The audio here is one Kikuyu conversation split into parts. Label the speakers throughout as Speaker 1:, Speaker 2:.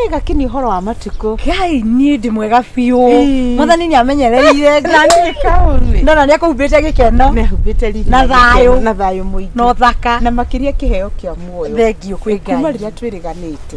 Speaker 1: Wega kini ũhoro wa matukũ.
Speaker 2: Ngai niĩ ndĩ mwega biũ.
Speaker 1: Ĩĩ.
Speaker 2: Mwathani nĩ amenyereire.
Speaker 1: Na niĩ kaũrĩ.
Speaker 2: Ndona nĩ akũhumbĩte gĩkeno.
Speaker 1: Nĩhumbĩte riri
Speaker 2: Na thayũ.
Speaker 1: Na thayũ mũingĩ.
Speaker 2: Na ũthaka.
Speaker 1: Na makĩria kĩheo kĩa muoyo.
Speaker 2: Thengiũ kwĩ Ngai.
Speaker 1: Kuma rĩrĩa twĩrĩganĩte.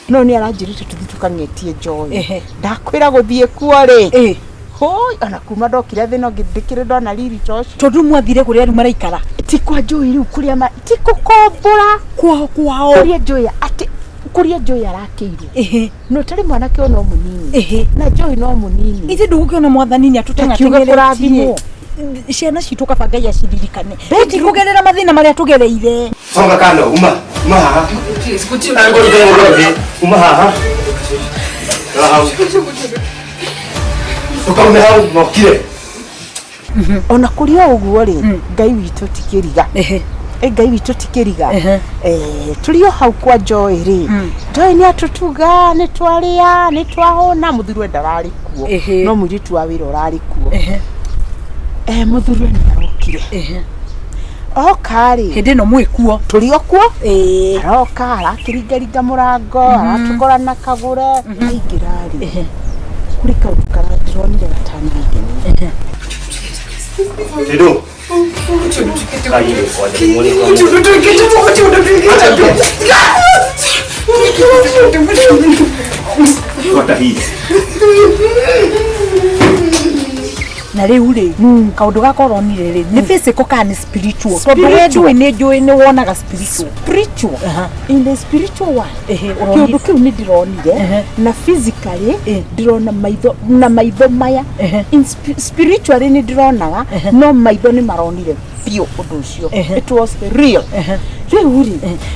Speaker 1: No nĩ aranjĩrĩte tũthiĩ tũkang'etie njohi.
Speaker 2: Ehe.
Speaker 1: Ndakwĩra gũthiĩ kuo rĩ.
Speaker 2: Ĩĩ.
Speaker 1: Hũi, ona kuma ndokire thĩ no ndĩkĩrĩ ndona riri ta ũcio.
Speaker 2: Tondũ mwathire kũrĩa rĩu maraikara.
Speaker 1: Ti kwa njũĩ rĩu kũrĩa ma ti kũkombora.
Speaker 2: Kwao kwao.
Speaker 1: Kũrĩa njũĩ atĩ kũrĩa njũĩ arakĩirwo.
Speaker 2: Ĩhĩ.
Speaker 1: No tarĩ mwanake ũyũ no mũnini.
Speaker 2: Ĩhĩ.
Speaker 1: Na njũĩ no mũnini.
Speaker 2: Ithe ndũgũkĩona mwathani nĩ
Speaker 1: Takiuge
Speaker 2: atũteng'ateng'eretie.
Speaker 1: kũrathimwo.
Speaker 2: Ciana citũ kaba Ngai aciririkane. Ti kũgerera mathĩna marĩa tũgereire.
Speaker 3: Songa kando, uma, uma haha. Uma haha. Rora hau. Ũkaume hau mokire.
Speaker 1: Ona kũrĩ o ũguo rĩ, Ngai witũ ti kĩriga.
Speaker 2: Ehe.
Speaker 1: Ĩ Ngai witũ ti kĩriga.
Speaker 2: Ehe.
Speaker 1: Eh, tũrĩ o hau kwa Joy rĩ. Joy nĩ atũtuga, nĩ twarĩa, nĩ twahũna, mũthuri we ndararĩ kuo.
Speaker 2: Ehe.
Speaker 1: No mũirĩtu wa wĩra ũrarĩ kuo.
Speaker 2: Ehe.
Speaker 1: Eh, mũthuri we nĩ arokire.
Speaker 2: Ehe.
Speaker 1: Oka rĩ,
Speaker 2: Hĩndĩ ĩno mwĩ kuo.
Speaker 1: tũrĩ o kuo.
Speaker 2: Ĩĩ.
Speaker 1: Aroka arakĩringaringa mũrango, aratũkora na kagũre. Aingĩra rĩ, kũrĩ kaũndũ ndĩronire gatanangenia.
Speaker 3: Tidu. Kai, kwanja ni mwone kwa. Kota hii.
Speaker 2: Na rĩu rĩ, kaũndũ gaka ũronire rĩ, nĩ physical kana nĩ spiritual? Tondũ we
Speaker 1: Spiritual.
Speaker 2: njũĩ nĩ njũĩ nĩ wonaga spiritual.
Speaker 1: Spiritual.
Speaker 2: Aha.
Speaker 1: In the spiritual world.
Speaker 2: Ehe, ũronire.
Speaker 1: Kĩũndũ kĩu nĩ ndĩronire
Speaker 2: Ehe.
Speaker 1: na physically
Speaker 2: Eh.
Speaker 1: ndĩrona maitho na maitho maya.
Speaker 2: Ehe.
Speaker 1: In spiritually nĩ ndĩronaga no maitho nĩ maronire biũ ũndũ ũcio.
Speaker 2: Ehe.
Speaker 1: It was real.
Speaker 2: Ehe.
Speaker 1: Rĩu rĩ,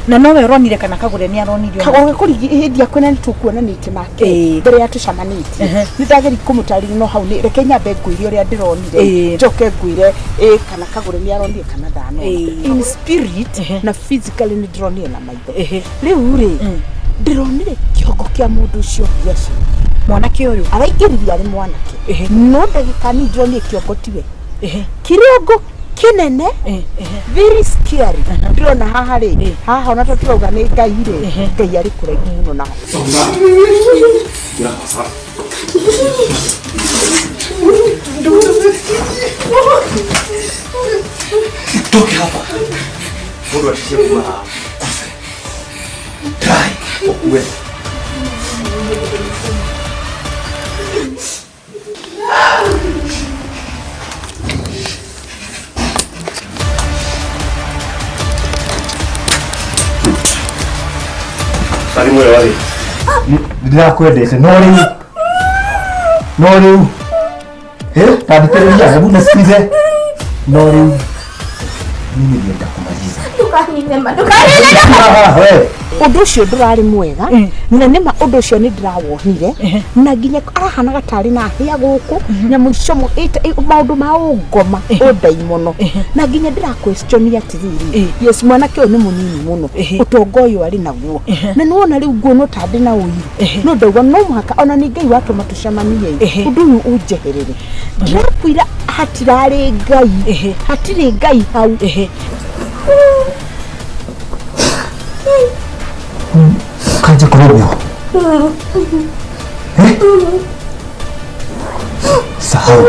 Speaker 2: Na nowe ũronire kana kagũre nĩ aronire ona?
Speaker 1: kagũre kũrigi hĩndĩ ya kwĩna nĩ tũkuonanĩtie nake
Speaker 2: Ĩĩ.
Speaker 1: mbere ya tũcamanĩtie
Speaker 2: Ehe.
Speaker 1: nĩ ndageria kũmũtarĩria no hau nĩ reke nyambe ngwĩre ũrĩa ndĩronire
Speaker 2: Ĩĩ.
Speaker 1: njoke ngwĩre ĩ kana kagũre nĩ aronire kana ndanona
Speaker 2: Ĩĩ.
Speaker 1: in spirit
Speaker 2: Ehe.
Speaker 1: na physically nĩ ndĩronire na maitho
Speaker 2: Ehe.
Speaker 1: rĩu rĩ ndĩronire kĩongo kĩa mũndũ ũcio gĩaci
Speaker 2: Mwanake ũyũ.
Speaker 1: araingĩririe arĩ mwanake
Speaker 2: Ehe.
Speaker 1: no ndagĩka nini ndĩronire kĩongo tiwe
Speaker 2: Ehe.
Speaker 1: kĩrongo kĩnene
Speaker 2: Ehe. Ehe.
Speaker 1: very scary ndĩrona haha rĩ
Speaker 2: Ĩĩ.
Speaker 1: haha ona to tũrauga nĩ ngai rĩ
Speaker 2: Ehe.
Speaker 1: ngai arĩ kũraihu mũno naho
Speaker 3: Songa. Kura hapa. Toke hapa. Mundu atishie kuma haha. Kufe. Die. Ukue. Arĩ muoyo warĩ.
Speaker 4: Ndĩrakwendete no rĩu no rĩu ta thikĩrĩria hebu nisikize no rĩu mimi ndiye nitakumaliza. Ah, we.
Speaker 1: ũndũ ũcio ndũrarĩ mwega na nĩma ũndũ ũcio nĩ ndĩrawonire na nginya arahanaga tarĩ na hĩa gũkũ nyamũ icio maũndũ ma ũngoma ũndaimono na nginya ndĩra question atĩrĩrĩ yes mwanake ũyũ nĩ mũnini mũno ũtonga ũyũ arĩ naguo na nĩwona rĩu nguonwo ta ndĩ na ũiru no ndauga no mũhaka ona nĩ Ngai watũma tũcemanie ũndũ ũyũ ũnjeherere ndĩrakwĩra hatirarĩ Ngai hatirĩ Ngai hau.
Speaker 4: Kanje kũrĩ ũguo. Eh? Sahau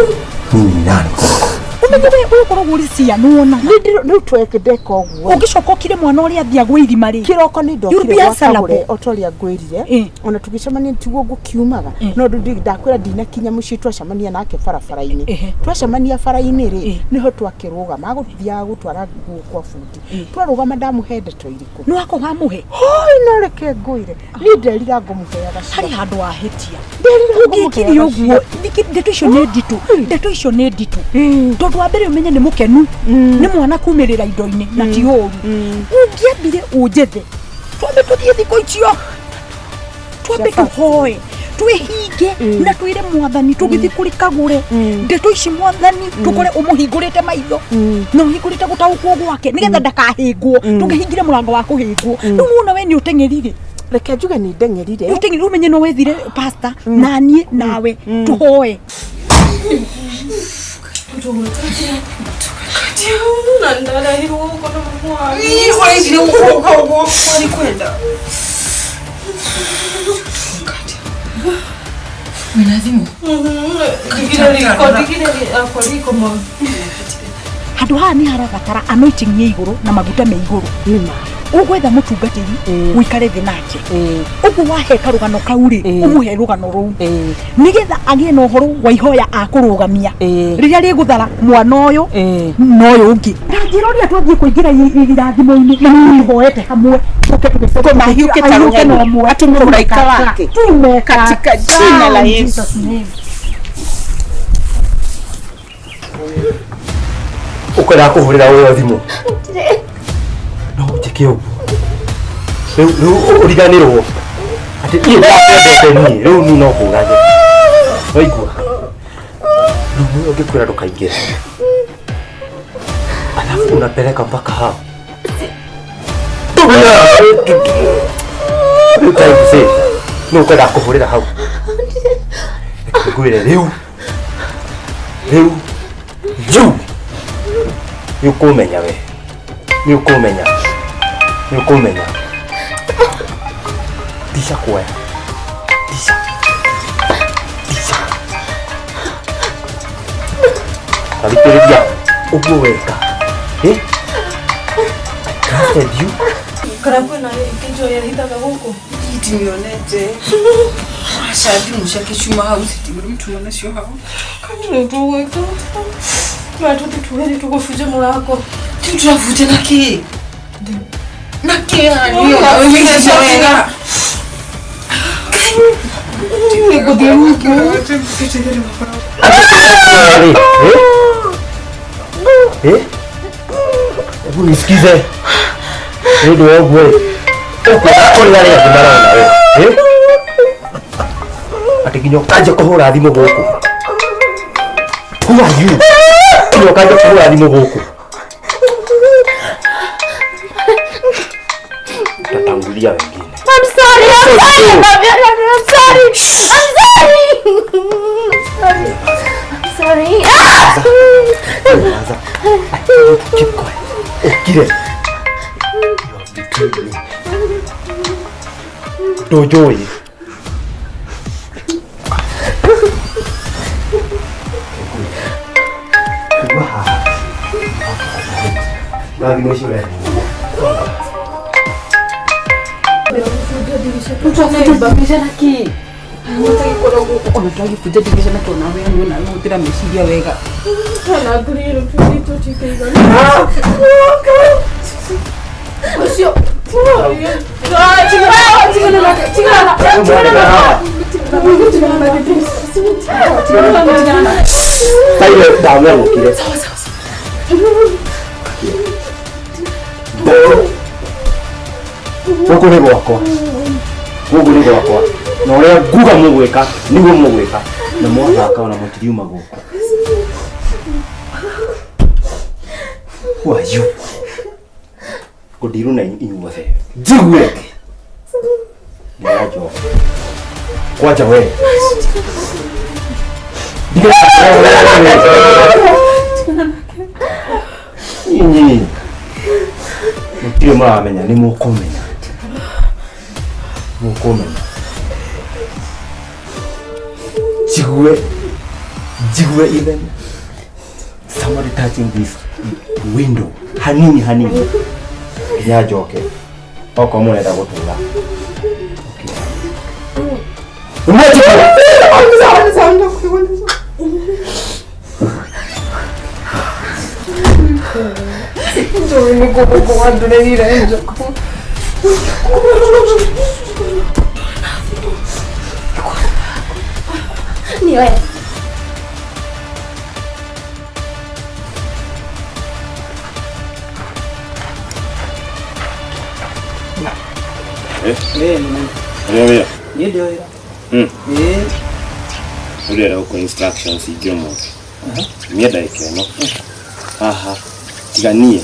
Speaker 4: mimi ni nani kwako.
Speaker 2: Ũmenye we ũyũ ũkoragwo ũrĩ cia nĩwonaga.
Speaker 1: Rĩu tweke ndeka ũguo
Speaker 2: Ũngĩcoka ũkire mwana ũrĩa athiagwo irima rĩ.
Speaker 1: kĩroko nĩ
Speaker 2: You'll
Speaker 1: ndokire
Speaker 2: be
Speaker 1: gwa
Speaker 2: answerable.
Speaker 1: Kagũre o ta ũrĩa ngwĩrire
Speaker 2: Ĩ.
Speaker 1: ona tũgĩcemania tiguo ngũkiumaga no ndakwĩra ndinakinya mũciĩ twacemania nake barabara-inĩ
Speaker 2: Ehe.
Speaker 1: twacemania bara-inĩ rĩ
Speaker 2: Ĩ.
Speaker 1: nĩho twakĩrũgama agũthiaga gũtwara nguo kwa bundi twarũgama ndamũhe ndeto irĩkũ
Speaker 2: Nĩ wako wamũhe.
Speaker 1: hoi no reke ngwĩre niĩ nderira ngũmũheaga
Speaker 2: Harĩ
Speaker 1: cia
Speaker 2: handũ wahĩtia.
Speaker 1: nderira
Speaker 2: Ũngĩkire
Speaker 1: ngũmũheaga
Speaker 2: ũguo
Speaker 1: cia
Speaker 2: ndeto icio nĩ nditũ ndeto icio nĩ nditũ tondũ wa mbere ũmenye nĩ mũkenu nĩ mwana kumĩrĩra indo-inĩ na ti ũru ũngĩambire ũnjethe twambe tũthiĩ thikũ icio twambe tũhoe Twĩhinge na twĩre mwathani tũgĩthiĩ kũrĩ kagũre ndeto ici mwathani tũkore ũmũhingũrĩte maitho na ũhingũrĩte gũtaũkwo gwake nĩgetha ndakahĩngwo tũkĩhingire mũrango wa kũhĩngwo rĩu wona we nĩ ũteng'erire.
Speaker 1: Reke njuge nĩ ndeng'erire.
Speaker 2: Ũteng'erire ũmenye no wethire pastor na niĩ nawe tũhoe. Handũ haha nĩ harabatara anointing ya igũrũ na maguta me igũrũ.
Speaker 1: Nĩma.
Speaker 2: Ũgwetha mũtungatĩri ũikare thĩ nake ũguo wahe karũgano kau rĩ ũmũhe rũgano rũu nĩgetha agĩe na ũhoro wa ihoya akũrũgamia rĩrĩa rĩgũthara mwana ũyũ na ũyũ ũngĩ. Na njĩra ũrĩa twathiĩ kũingĩra irathimo-inĩ na tũhoete hamwe
Speaker 1: Mahiũke ta rũheni, atũme mũraika wake.
Speaker 2: Tume
Speaker 1: Katika jina la Yesu.
Speaker 4: Ukwenda kuhurira uyo thimu no njike uguo riu riu uriganirwo ati niĩ ndakwendete niĩ riu niĩ no kũrage waigua riu ũyũ ũngĩkwĩra ndũkaingĩre alafu unapeleka mpaka hao nĩ ũkwenda kũhũrĩra hau ngwĩre rĩu rĩu rĩu nĩ ũkũmenya we nĩ ũkũmenya nĩ ũkũmenya tisha kuoya tisha tisha tathikĩrĩria ũguo weka eh I trusted you.
Speaker 5: Kana kwĩna kĩnjo yahithaga gũkũ
Speaker 6: Ndimionete aca thimũ ciake ciuma hau citigũrĩ mtuma nacio hau.
Speaker 5: Tũgwĩka tũthiĩ tuge tũgũbunja mũrango.
Speaker 6: Tiu tũrabunja na kĩ na kĩ wĩicio wega
Speaker 5: Nĩngũthiĩ rungu.
Speaker 4: Eh? Hebu nisikize. Nĩ ũndũ wa ũguo rĩ ũkwenda kũrĩa arĩa angĩ marona we eh? Atĩ nginya ũkanjia kũhũra thimũ gũkũ. Who are you? Nginya ũkanjia kũhũra thimũ gũkũ. Utatangulia wengine.
Speaker 7: I'm sorry, I'm sorry, I'm sorry, I'm sorry. I'm sorry. I'm sorry.
Speaker 4: Keep quiet. Ukire. You have betrayed me. Ndũnjũĩ. Kuma haha. Na thimũ ici we.
Speaker 6: Tũbunja na kĩ ona twagĩbunja ndirisha na kĩ onawe nĩwona hũthĩra meciria wega.
Speaker 5: Kana ngũrĩrwo tũthiĩ tũtikaigana. Ũcio
Speaker 4: Taire ndamegũkire. Gũkũ nĩ gwakwa. Gũkũ nĩ gwakwa. Na ũrĩa nguga mũgwĩka nĩguo mũgwĩka na mwathaka ona mũtiriuma gũkũ. Who are you? Ngũndirũ na inyuothe. Njigue. Nĩranjoka. Kwanja we. Nyinyi. Mũtirĩ mũramenya nĩ mũkũmenya. Mũkũmenya. Njigue. Njigue even somebody touching this window hanini hanini nginya njoke okorwo mũrenda gũtũra.
Speaker 7: Niwe.
Speaker 3: Eh? Nĩ wĩra.
Speaker 6: Niĩ ndio wĩra.
Speaker 8: Ĩĩ.
Speaker 4: Ũrĩa gũkũ instructions ingĩ ũmũthĩ. Mie ndagĩka ĩno. Haha tiga niĩ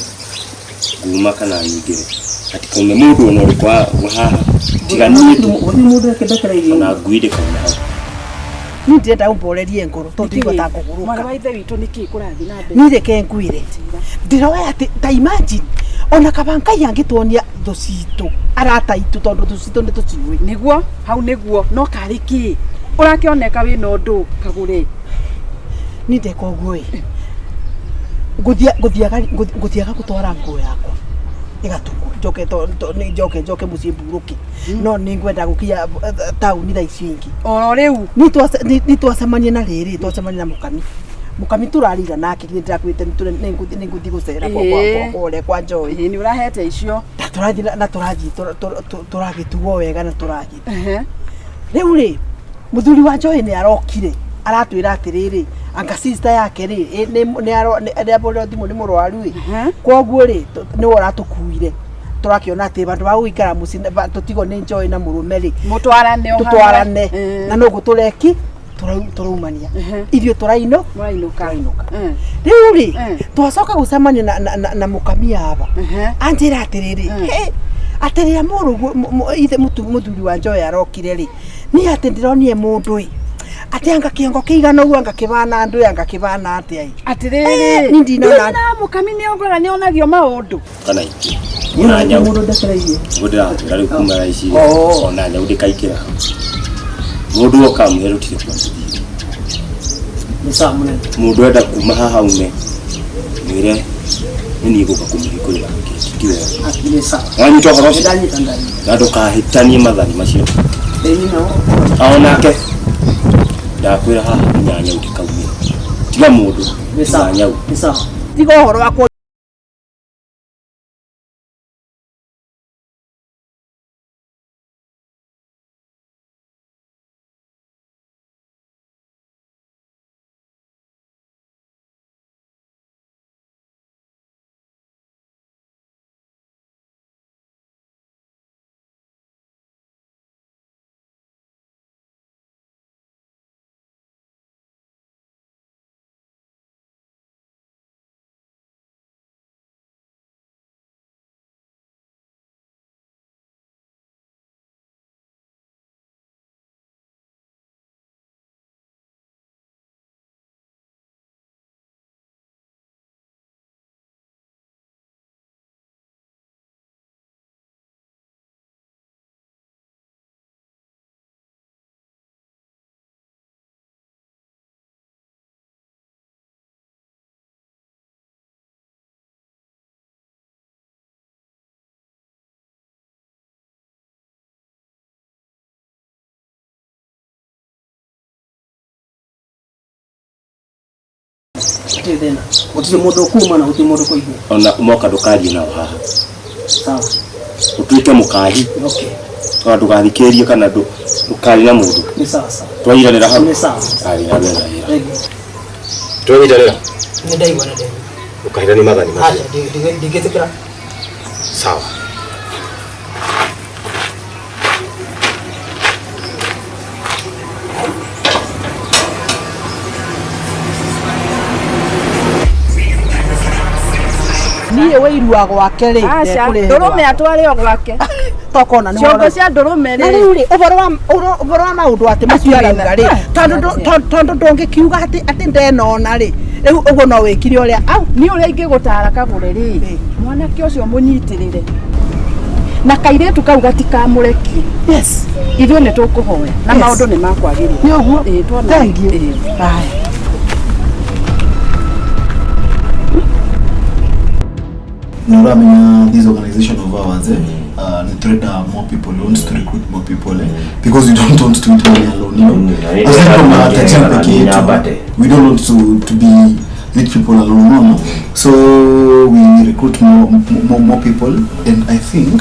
Speaker 4: nguma kana nyingĩre. Hatikaume mũndũ ona ũrĩkũ wa haha. Tiga niĩ tu.
Speaker 8: Gũtirĩ mũndũ akĩndekereirie.
Speaker 4: Ona ngui ndĩkauma hau.
Speaker 2: Niĩ ndĩrenda ũmborerie ngoro tondũ ndigua ta ngũgũrũka.
Speaker 6: Mwarĩ wa ithe witũ nĩkĩ kũrathiĩ na mbere?
Speaker 2: Niĩ reke ngwĩre ndĩroya atĩ ta imagine ona kaba Ngai angĩtuonia thũ citũ arata aitũ tondũ thũ citũ nĩ tũciũĩ.
Speaker 6: Nĩguo hau nĩguo no karĩ kĩ ũrakĩoneka wĩna ũndũ kagũre.
Speaker 2: Niĩ ndeka ũguo ĩ ngũthiaga gũtwara nguo yakwa ĩgatukwo njoke njoke njoke mũciĩ mburũke no nĩ ngwenda gũkinya taũni thaa ici ingĩ
Speaker 6: oro rĩu
Speaker 2: nĩ twacemania na rĩrĩ twacemania na mũkami mũkami tũrarira nake nĩ ndĩrakwĩte nĩ ngũthiĩ gũcera kũrĩa kwa Joy.
Speaker 6: Ĩĩ nĩ ũrahete icio
Speaker 2: na tũrathiĩ na tũrathiĩ tũragĩtuo wega na tũrathiĩ rĩu rĩ mũthuri wa Joy nĩ arokire aratwĩra atĩrĩrĩ anga sister yake rĩ nĩ ahũrĩrwo thimũ nĩ mũrwaru ĩ koguo rĩ nĩwe ũratũkuire tũrakĩona atĩ vandũ va gũikara mũciĩ tũtigwo nĩ Joy na mũrũme rĩ
Speaker 6: mũtwarane o
Speaker 2: tũtwarane na nũguo tũreki tũraumania ithuĩ tũrainũka rĩu rĩ twacoka gũcemania na mũkami aba anjĩra atĩrĩrĩ atĩrĩra mũrũguo ithe mũthuri wa Joy arokire rĩ niĩ atĩ ndĩronire mũndũ ĩ atĩ anga kĩongo kĩigana ũguo anga kĩbana andũ anga kĩbana atĩa ĩ
Speaker 6: atĩrĩrĩ
Speaker 2: niĩ ndinona
Speaker 6: na mũkami nĩ ongora nĩ onagio maũndũ
Speaker 4: kana ingĩ ona nyau nĩguo ndĩratwĩra rĩu kuma thaa ici ona nyau ndĩkaingĩra hau mũndũ oka amwĩre rũtirĩ kwa tũthiĩ mũndũ enda kuma haha ume mwĩre nĩ niĩ ngũka kũmũhingũrĩra gĩti ti wewe wanyita ũhoro ũcio na ndũkahĩtanie mathani macio onake ndakwĩra haha nginya nyau ndĩkaumĩre tiga mũndũ nginya nyau
Speaker 2: tiga ũhoro wakwa.
Speaker 8: Gũtirĩ thĩna gũtirĩ mũndũ ũkuma na gũtirĩ mũndũ kũigua
Speaker 4: ona moka ndũkarie nao haha
Speaker 8: sawa
Speaker 4: ũtuĩke mũkahi
Speaker 8: okay
Speaker 4: tondũ ndũgathikĩrĩrie kana ndũkarie na mũndũ
Speaker 8: nĩ sawa sawa
Speaker 4: twanyitanĩra hau
Speaker 8: nĩ sawa
Speaker 4: karia na mbere na wĩra
Speaker 8: Thank you.
Speaker 4: twanyitanĩra
Speaker 8: nĩ ndaigua nĩ ndaigua
Speaker 4: ndũkahĩtanie mathani macio
Speaker 8: aca ndingĩtĩkĩra
Speaker 4: sawa.
Speaker 2: Niĩ wĩirua gwake rĩ
Speaker 6: Aca ndũrũme atware o gwake
Speaker 2: tokona nĩ
Speaker 6: ciongo cia ndũrũme
Speaker 2: na
Speaker 6: rĩ
Speaker 2: rĩu rĩ ũhoro wa ũhoro wa maũndũ atĩ macio arauga rĩ tondũ ndũngĩkiuga atĩ atĩ ndenona rĩ rĩu ũguo no wĩkire ũrĩa au
Speaker 6: niĩ ũrĩa ingĩgũtara kagũre rĩ mwanake ũcio mũnyitĩrĩre na kairĩtu kau gatikamũrekie
Speaker 2: yes
Speaker 6: ithuĩ nĩ tũkũhoya na
Speaker 2: Yes.
Speaker 6: maũndũ nĩ makwagĩrĩra
Speaker 2: nĩ ũguo
Speaker 6: Ĩĩ, tuona.
Speaker 2: Thank you.
Speaker 6: Ĩĩ.
Speaker 2: Haya.
Speaker 9: Nuramenya this organization of ours, eh? Nitreda more people, we want to recruit more people, eh? Because we don't want to eat money alone, you know. Aside from our taxi peke yetu, we don't want to be rich people alone, no, no. So we recruit more people, and I think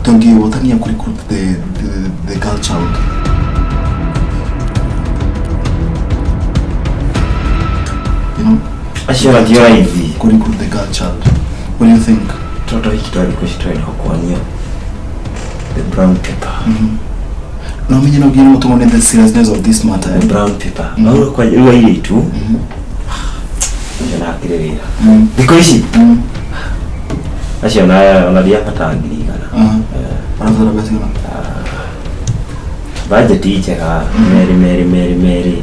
Speaker 9: Tongi Watania could recruit the girl child. You know? Could recruit the girl child. What do you think?
Speaker 3: The brown paper.
Speaker 9: No menye no nginya mũtũmwo the seriousness of this matter. Eh?
Speaker 4: Brown paper. No kwa rĩu airĩtu acio na hakĩrĩ wĩra thikũ ici acio ona ndiabata 100,000.
Speaker 9: Ũrabatara mbeca cigana?
Speaker 4: Budget njega merĩ merĩ merĩ merĩ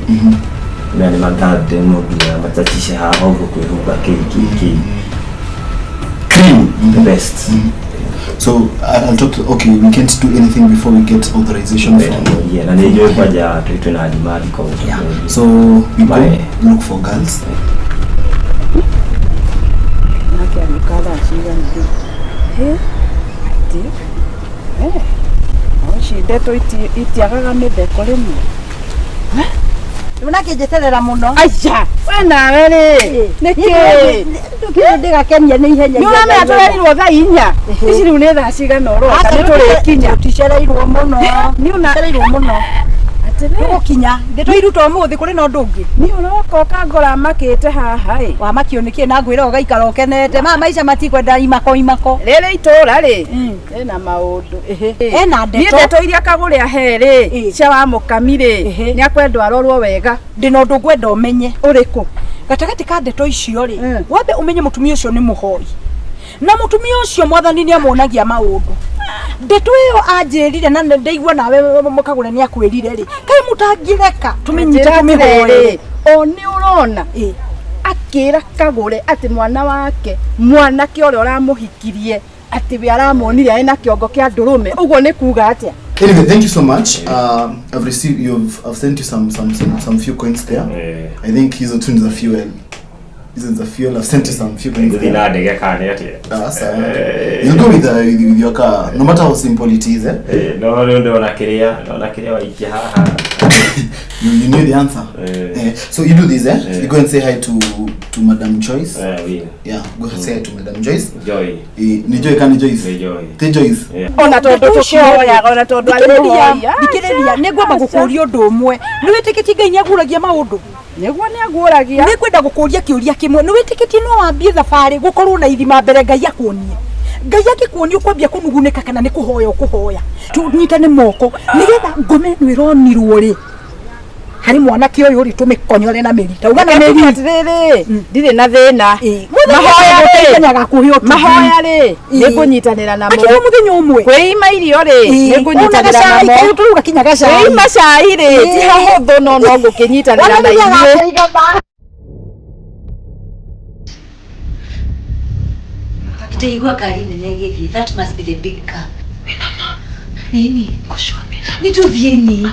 Speaker 4: na nĩ magande no nginya machacishe haha ũguo kwĩhumba kĩ kĩ kĩ cream the best.
Speaker 9: So I'll talk to, okay, we can't do anything before we get authorization from.
Speaker 4: Yeah, na nĩ njũĩ kwanja twĩna demand koguo.
Speaker 9: Yeah. So we go look for girls.
Speaker 6: Nake agĩũka thaa cigana rĩu? Hĩ, atĩ ici ndeto itiagaga mĩtheko rĩmwe.
Speaker 2: Rĩu nake njeterera mũno.
Speaker 6: Aca, we nawe rĩ, nĩkĩ?
Speaker 2: Ndũkĩrĩ ndĩgakenia nĩ ihenya.
Speaker 6: Nĩ ũramenya tũrerirwo thaa 4. Ici rĩu nĩ thaa cigana ũroka nĩ tũrĩkinya.
Speaker 2: Tũticereirwo mũno.
Speaker 6: Nĩ
Speaker 2: ũcereirwo mũno. Tũgũkinya. Thĩ tũiruta ũmũthĩ kũrĩ na ũndũ ũngĩ.
Speaker 6: Nĩ ũroka ũkangora makĩte haha ĩ.
Speaker 2: Wamakio nĩkĩ na ngwĩra ũgaikara ũkenete. Ma maica matikwenda imako imako.
Speaker 6: Rĩrĩ itũra rĩ, rĩna maũndũ.
Speaker 2: Ena ndeto.
Speaker 6: Niĩ ndeto iria kagũre ahe rĩ, cia wa mũkami rĩ, nĩ akwendwo arorwo wega.
Speaker 2: Ndĩna ũndũ ngwenda ũmenye.
Speaker 6: Ũrĩkũ?
Speaker 2: Gatagatĩ ka ndeto icio rĩ, wambe ũmenye mũtumia ũcio nĩ mũhoi. Na mũtumia ũcio mwathani nĩ amuonagia maũndũ. Ndeto ĩyo anjĩrire na ndaigua nawe mũkagũre nĩ akwĩrire rĩ, kaĩ mũtangĩreka tũmĩnyite tũmĩhoere.
Speaker 6: O nĩ ũrona akĩra kagũre atĩ mwana wake mwanake ũrĩa ũramũhikirie atĩ we aramuonire arĩ na kĩongo kĩa ndũrũme, ũguo nĩ kuga atĩa?
Speaker 9: Anyway, thank you so much. I've received I've sent you some few coins there. I think hizo tu ni za fuel. Hizo za fuel. I've sent you some few coins there. You'll go with with your car, no matter how simple it is, eh?
Speaker 4: No no na kiria waikia haha.
Speaker 9: You knew the answer. So you do this, eh? You go and say hi to Madam Joyce. Yeah, go say hi to Madam Joyce.
Speaker 4: Joy.
Speaker 9: Ni Joy kan Joyce.
Speaker 4: Ni Joy.
Speaker 9: Te Joyce.
Speaker 6: Ona tondu tukihoyaga ona tondu arĩ mũhoi.
Speaker 2: Thikĩrĩria, nĩ ngwamba gũkũria ũndũ ũmwe. Nĩ wĩtĩkĩtie Ngai nĩaguũragia maũndũ?
Speaker 6: Nĩguo nĩaguũragia.
Speaker 2: Nĩ ngwenda gũkũria kĩũria kĩmwe. Nĩ wĩtĩkĩtie no wambie thabarĩ gũkorwo na ithima mbere Ngai akuonie? Ngai angĩkuonia ũkwambia kũnugunĩka kana nĩ kũhoya ũkũhoya? Tũnyitane moko nĩgetha ngome ĩno ĩronirwo rĩ harĩ mwanake ũyũ rĩ tũmĩkonyore na mĩri. Tauga na mĩri.
Speaker 6: Atĩrĩrĩ, ndirĩ na thĩna. Mahoya rĩ, nĩngũnyitanĩra namo.
Speaker 2: Akĩrĩ mũthenya ũmwe.
Speaker 6: Kwĩima irio rĩ, nĩngũnyitanĩra namo.
Speaker 2: Tũruga kinya gacai.
Speaker 6: Kwĩima cai rĩ, ti hahũthũ no no ngũkĩnyitanĩra na inyuĩ.
Speaker 7: Nitaigua gari nene ĩgĩthiĩ. That must be the big car. Nini? Nituthieni.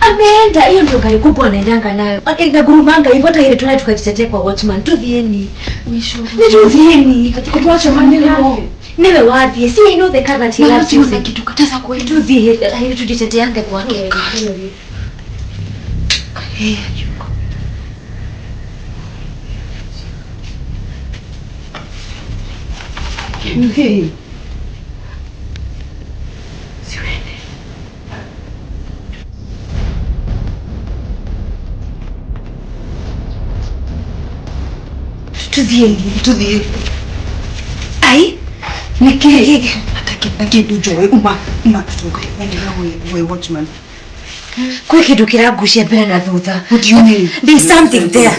Speaker 7: Ameenda. Hiyo ndio gari kubwa anaendanga nayo. Inagurumanga hivyo hata ile tunaye tukajitetea kwa watchman. Tuthieni. Nituthieni.
Speaker 5: Kutuacha maneno.
Speaker 7: Niwe wathiĩ. See, I know the car that he loves using.
Speaker 5: Kitukataza kweli.
Speaker 7: Tuthiĩ hili tujiteteange kwake.
Speaker 6: Hey.
Speaker 7: Tuthiĩ. Ai, nĩkĩ?
Speaker 6: Hata kindu njoe uma tutoke. We watchman.
Speaker 7: Kwĩ kĩndũ kĩrangucia mbere na thutha.
Speaker 6: What do you mean?
Speaker 7: There's something there.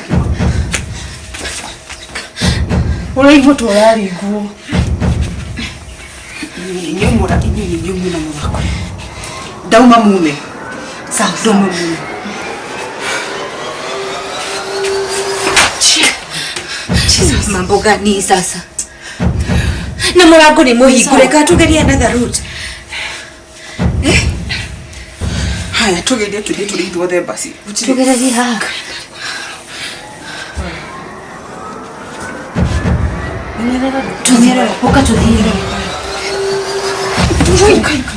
Speaker 6: Ũraigua ta ũrarigwo. Inyuĩ inyuĩ mwĩna mũthako. Ndauma mume.
Speaker 7: Sawa.
Speaker 6: Ndauma mume.
Speaker 7: Mambo gani sasa? Na mũrango nĩ mũhingũre, ka tugerie another route.
Speaker 6: Haya, tugerie tũthiĩ tũrĩ ithuothe basi.
Speaker 7: Tũgererie haha. Tuthiĩ, ũka tuthiĩ.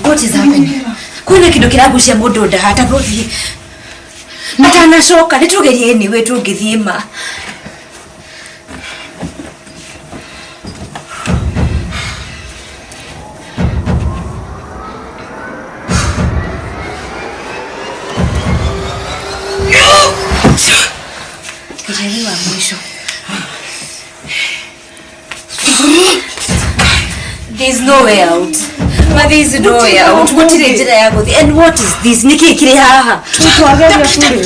Speaker 7: What is happening? Kwĩna kĩndũ kĩragucia mũndũ nda hata tũthiĩ. Matanacoka, nĩ tugerie anyway tũngĩthiĩ ma. Kijaliwa mwisho. There's no way out. Mathiici ndoya gũtirĩ njĩra ya gũthiĩ. And what is this? Nĩkĩ kĩrĩ haha?
Speaker 6: Twageria kũrĩ.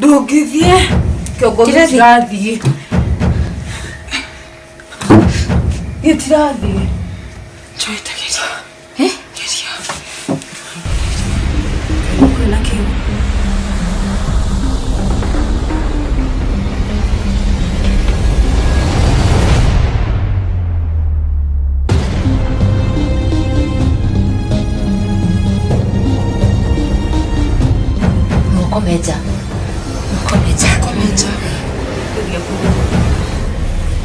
Speaker 10: Ndũngĩthiĩ kĩongo gĩtirathiĩ gĩtirathiĩ. Njoete geria.
Speaker 7: Eh?
Speaker 10: Geria. Kwĩna kĩu.
Speaker 7: Moko meja. Moko meja.
Speaker 10: Moko meja.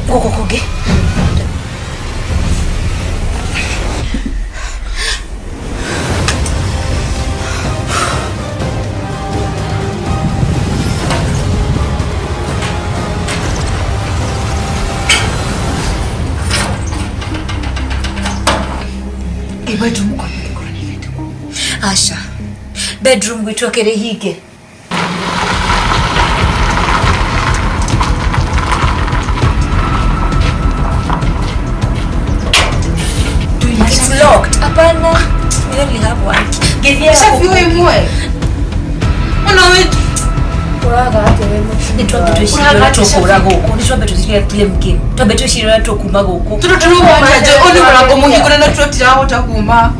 Speaker 7: Gũkũ kũngĩ.
Speaker 10: Ĩ bedroom kwa nĩngĩkorwo nĩ hingĩtwo.
Speaker 7: Aca. Bedroom gwitũ akĩrĩ hinge. It's locked. Hapana. We only have one. Githia.
Speaker 10: Shafi ĩmwe. Ona we
Speaker 7: Nĩ twambe twĩcirie ũrĩa tũkũra gũkũ. Nĩ twambe twĩcirie blame game. Twambe twĩcirie ũrĩa tũkuma gũkũ.
Speaker 10: tũtũ tũruma nja ũyũ nĩ mũrango mũhingũre na tũtirahota kuma.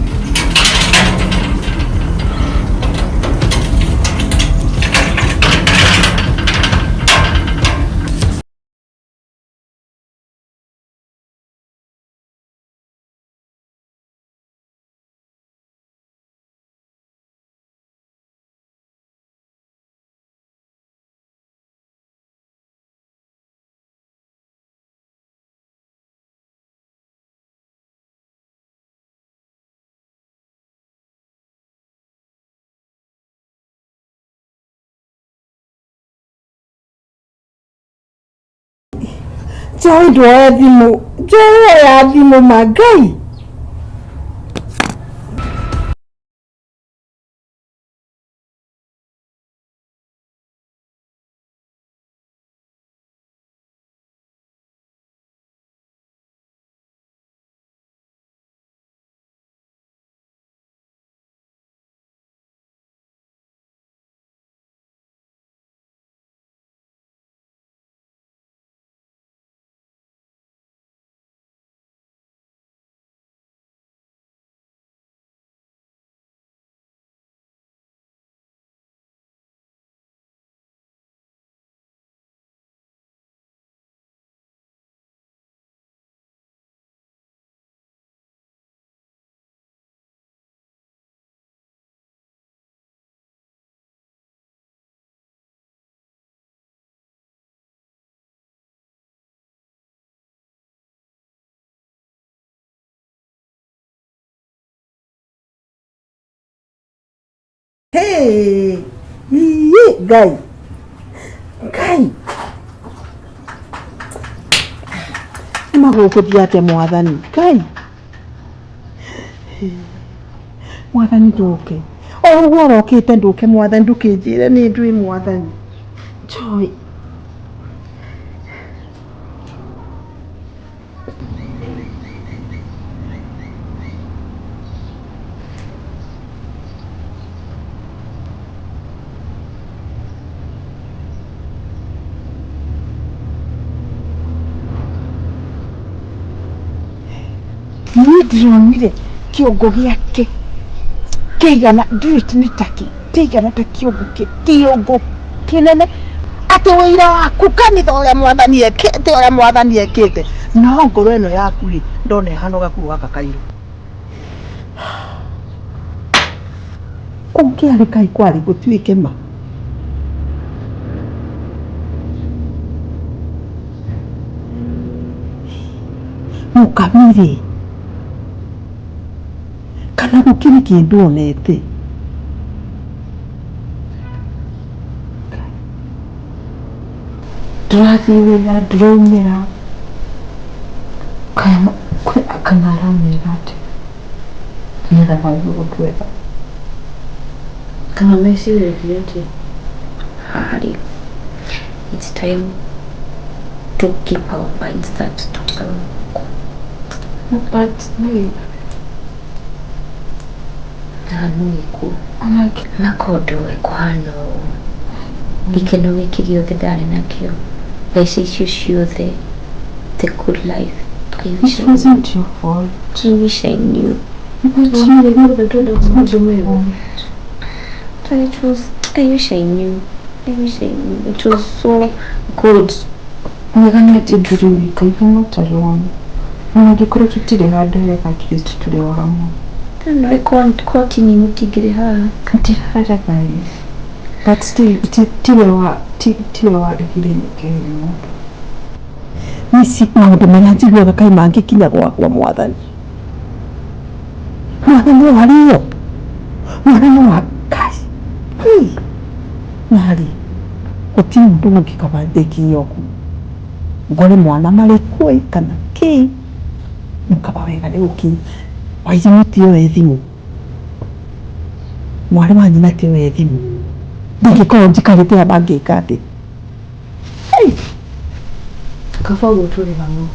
Speaker 1: Joy nduoya thimũ. Joy oya thimũ ma Ngai. Hey, iye Ngai. Ngai. Nĩ magũgũthiĩ atĩa mwathani? Ngai. Mwathani ndũke. O ũguo ũrokĩte ndũke mwathani ndũkĩnjĩre nĩ ndwĩ mwathani. Joy. Niĩ ndĩronire kĩongo gĩake kĩigana ndiũĩ nĩ takĩ kĩigana ta kĩongo kĩongo kĩnene atĩ wĩira waku kanitha ũrĩa mwathani ekĩte ũrĩa mwathani ekĩte no ngoro ĩno yaku rĩ ndona ĩhana gakuo gaka kairũ kũngĩarĩ kaĩ kwarĩ gũtuĩke ma. Mũkamiri kana gũkĩrĩ kĩndũ onete. Ndĩrathiĩ wĩra ndĩraumĩra kana aramwĩra atĩa nĩgetha maigue ũndũ wega.
Speaker 5: Kana mecirĩrie atĩ harĩ it's time
Speaker 7: to keep our minds that
Speaker 5: But wait.
Speaker 7: Na nĩ makondo ĩkũhana ũũ, gĩkeno gĩkĩ gĩothe ndarĩ nakĩo, mbeca icio ciothe, the good life. I wish
Speaker 5: It
Speaker 7: I
Speaker 5: wasn't
Speaker 7: knew.
Speaker 5: your fault.
Speaker 7: I wish I knew.
Speaker 5: But you, it's not your fault.
Speaker 7: But it was, I wish I knew. I wish I knew. It was so good.
Speaker 5: Wega nĩ atĩ ndũrĩ wika, you're not alone. Ona angĩkorwo tũtirĩ handũ hega, at least tũrĩ o hamwe.
Speaker 7: No, kotini mũtingĩrĩ haha.
Speaker 5: Hatirĩ guys. But still, tiwe wa tiwe warehire nyũke ĩno.
Speaker 1: Ici maũndũ marĩa njiguaga kaĩ mangĩkinya gwakwa, mwathani, mwana no arĩo, mwana no a kai. Hei, narĩ gũtirĩ ũndũ ũngĩ kaba ndĩkinya ũguo ngore mwana marĩ kuo kana kĩ, mũkaba wega nĩ gũkinya. Wairimũ tioe thimũ, mwarĩ wa nyina tioe thimũ, ndingĩkorwo njikarĩte haha mangĩka atĩ. Hey!
Speaker 7: Kaba ũguo tũrĩ hamwe.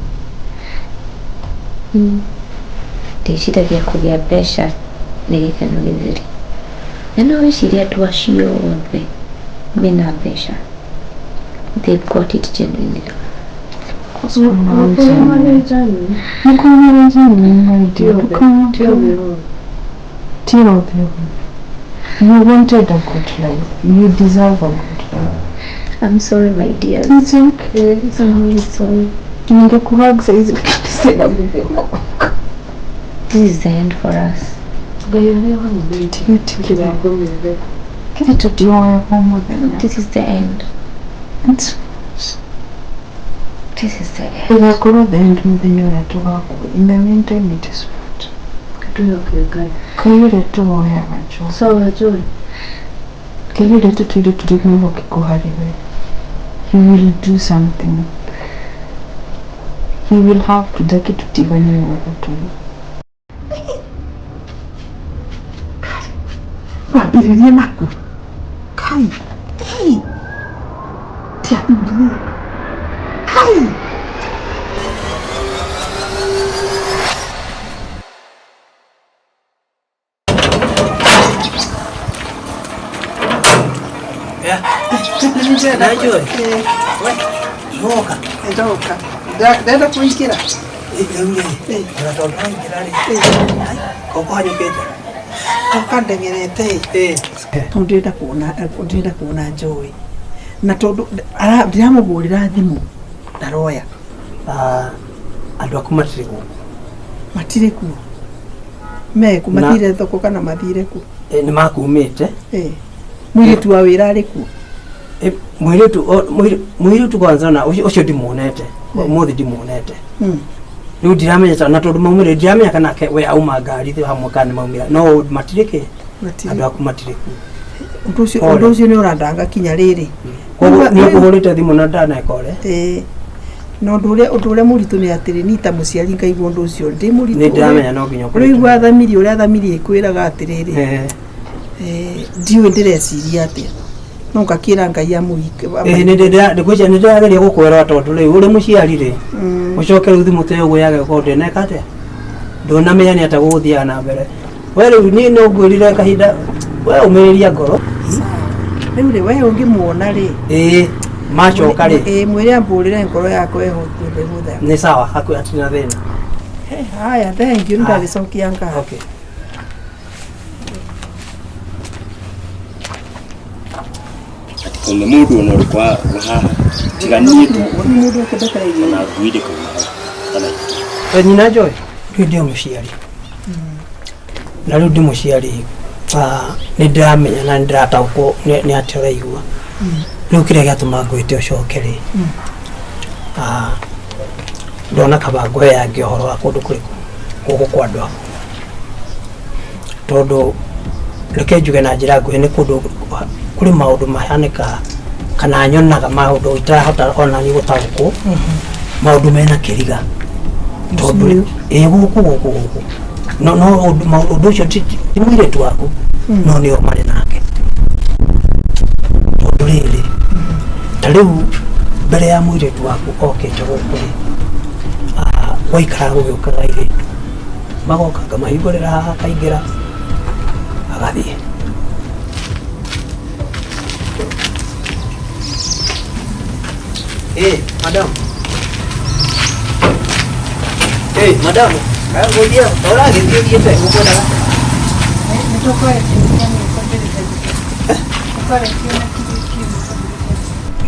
Speaker 7: Ndĩciragia kũgĩa mbeca nĩ gĩkeno gĩtheri. Na no wĩcirie andũ acio othe mena mbeca, they've got it genuinely.
Speaker 5: Nĩ kũrĩ genuine, my dear. Ti othe. You wanted a good life. You deserve a good life.
Speaker 7: I'm sorry, my dear.
Speaker 5: It's okay.
Speaker 7: I'm really sorry.
Speaker 5: Ningekuhug saizi lakini sina nguvu.
Speaker 7: This is the end for us.
Speaker 5: Kile tutioe mũthenya.
Speaker 7: This is the end.
Speaker 5: It's
Speaker 7: This is the end.
Speaker 5: Ĩgakorwo the end mũthenya ũrĩa tũgakua. In the meantime, it is what. Ngai ũrĩa tũhoyaga Joy. Ngai ũrĩa tũtũire tũrĩ mwĩhokeku harĩ we. He will do something. He will have to ndake tũtiganie ũguo tũrĩ.
Speaker 1: Wambĩrĩrie naku kai. Hei, ti athuri kai.
Speaker 8: Najua. Ndoka.
Speaker 11: Ndoka. Ndenda kũingĩra.
Speaker 8: Rĩu rĩ, ona tondũ waingĩra rĩ, ũkũhanyũkĩte.
Speaker 11: Ndoka ndeng'erete ĩ. Tondũ ndĩrenda kuona Joy. Na tondũ ndĩramũhũrĩra thimũ ndaroya.
Speaker 8: Andũ aku matirĩ gũkũ.
Speaker 11: Matirĩ kuo. Meku mathire thoko kana mathire ku?
Speaker 8: Nĩ makumĩte.
Speaker 11: Mũirĩtu wa wĩra arĩ kuo?
Speaker 8: Mũirĩtu kwanza na ũcio ndimuonete. Ũmũthĩ ndimuonete. Rĩu ndiramenya na tondũ maumĩre, ndiramenya kana we auma ngari hamwe kana nĩ maumĩra, no matirĩ kĩ, andũ aku matirĩ kuo.
Speaker 11: Ũndũ ũcio, ũndũ ũcio nĩ ũrandanga kinya rĩrĩ.
Speaker 8: Koguo nĩ ũkũhũrĩte thimũ na ndaneka ũrĩa.
Speaker 11: Ĩĩ. Na ũndũ ũrĩa mũritũ nĩ atĩrĩ, niĩ ta mũciari ngaigua ũndũ ũcio ndĩ mũritũ.
Speaker 8: Nĩ ndĩramenya no nginya ũkũrĩte.
Speaker 11: Ũraigua thamiri, ũrĩa thamiri ĩkwĩraga atĩrĩrĩ, ndiũĩ ndĩreciria atĩa, no ngakĩra Ngai amũhike.
Speaker 8: Ĩĩ, nĩ ndĩrageria gũkwĩra tondũ rĩu ũrĩ mũciari rĩ, ũcoke rĩu thimũ ta ĩyo yage gũkorwo ndĩneka atĩa, ndũnamenya nĩ atĩa gũgũthiaga na mbere. We rĩu niĩ no ngwĩrire kahinda, we ũmĩrĩria ngoro.
Speaker 11: Rĩu rĩ, we ũngĩmuona rĩ,
Speaker 8: Ĩĩ, macoka rĩ,
Speaker 11: ĩĩ, mwĩre ambũrĩre ngoro yakwa ĩhũtha.
Speaker 8: Nĩ sawa, hakuhĩ hatirĩ na thĩna.
Speaker 11: Haya, thank you, nĩndagĩcokia ngatho.
Speaker 8: Okay.
Speaker 4: Atĩ mũndũ ona ũrĩkũ wa haha tiga niĩ tu.
Speaker 11: Mũndũ ũkĩndekereirie.
Speaker 4: Ona ngui ndĩkauma hau kana
Speaker 8: We nyina Joy, rĩu ndĩ mũciari na rĩu ndĩ mũciari, nĩ ndĩramenya na nĩ ndĩrataũkwo nĩ atĩa ũraigua. Rĩu kĩrĩa gĩatũma ngwĩte ũcoke rĩ, ndona kaba ngũheange ũhoro wa kũndũ kũrĩkũ gũkũ kwa andũ aku, tondũ reke njuge na njĩra nguhĩ, nĩ kũndũ kũrĩ maũndũ mahanĩkaga kana nyonaga maũndũ itarahota ona niĩ gũtaũkwo, maũndũ mena kĩriga, tondũ ĩ gũkũ no ũndũ ũcio ti mũirĩtu waku, no nĩo marĩ nake, tondũ rĩrĩ, ta rĩu Mbere ya mũirĩtu waku okĩte gũkũ rĩ, gwaikaraga gũgĩũkaga airĩtu magoka ngamahingũrĩra haha akaingĩra agathiĩ. Eh, madam. Eh, madam. Ngũthiĩ, ũragĩthiĩ ũthiĩte gũkwendaga.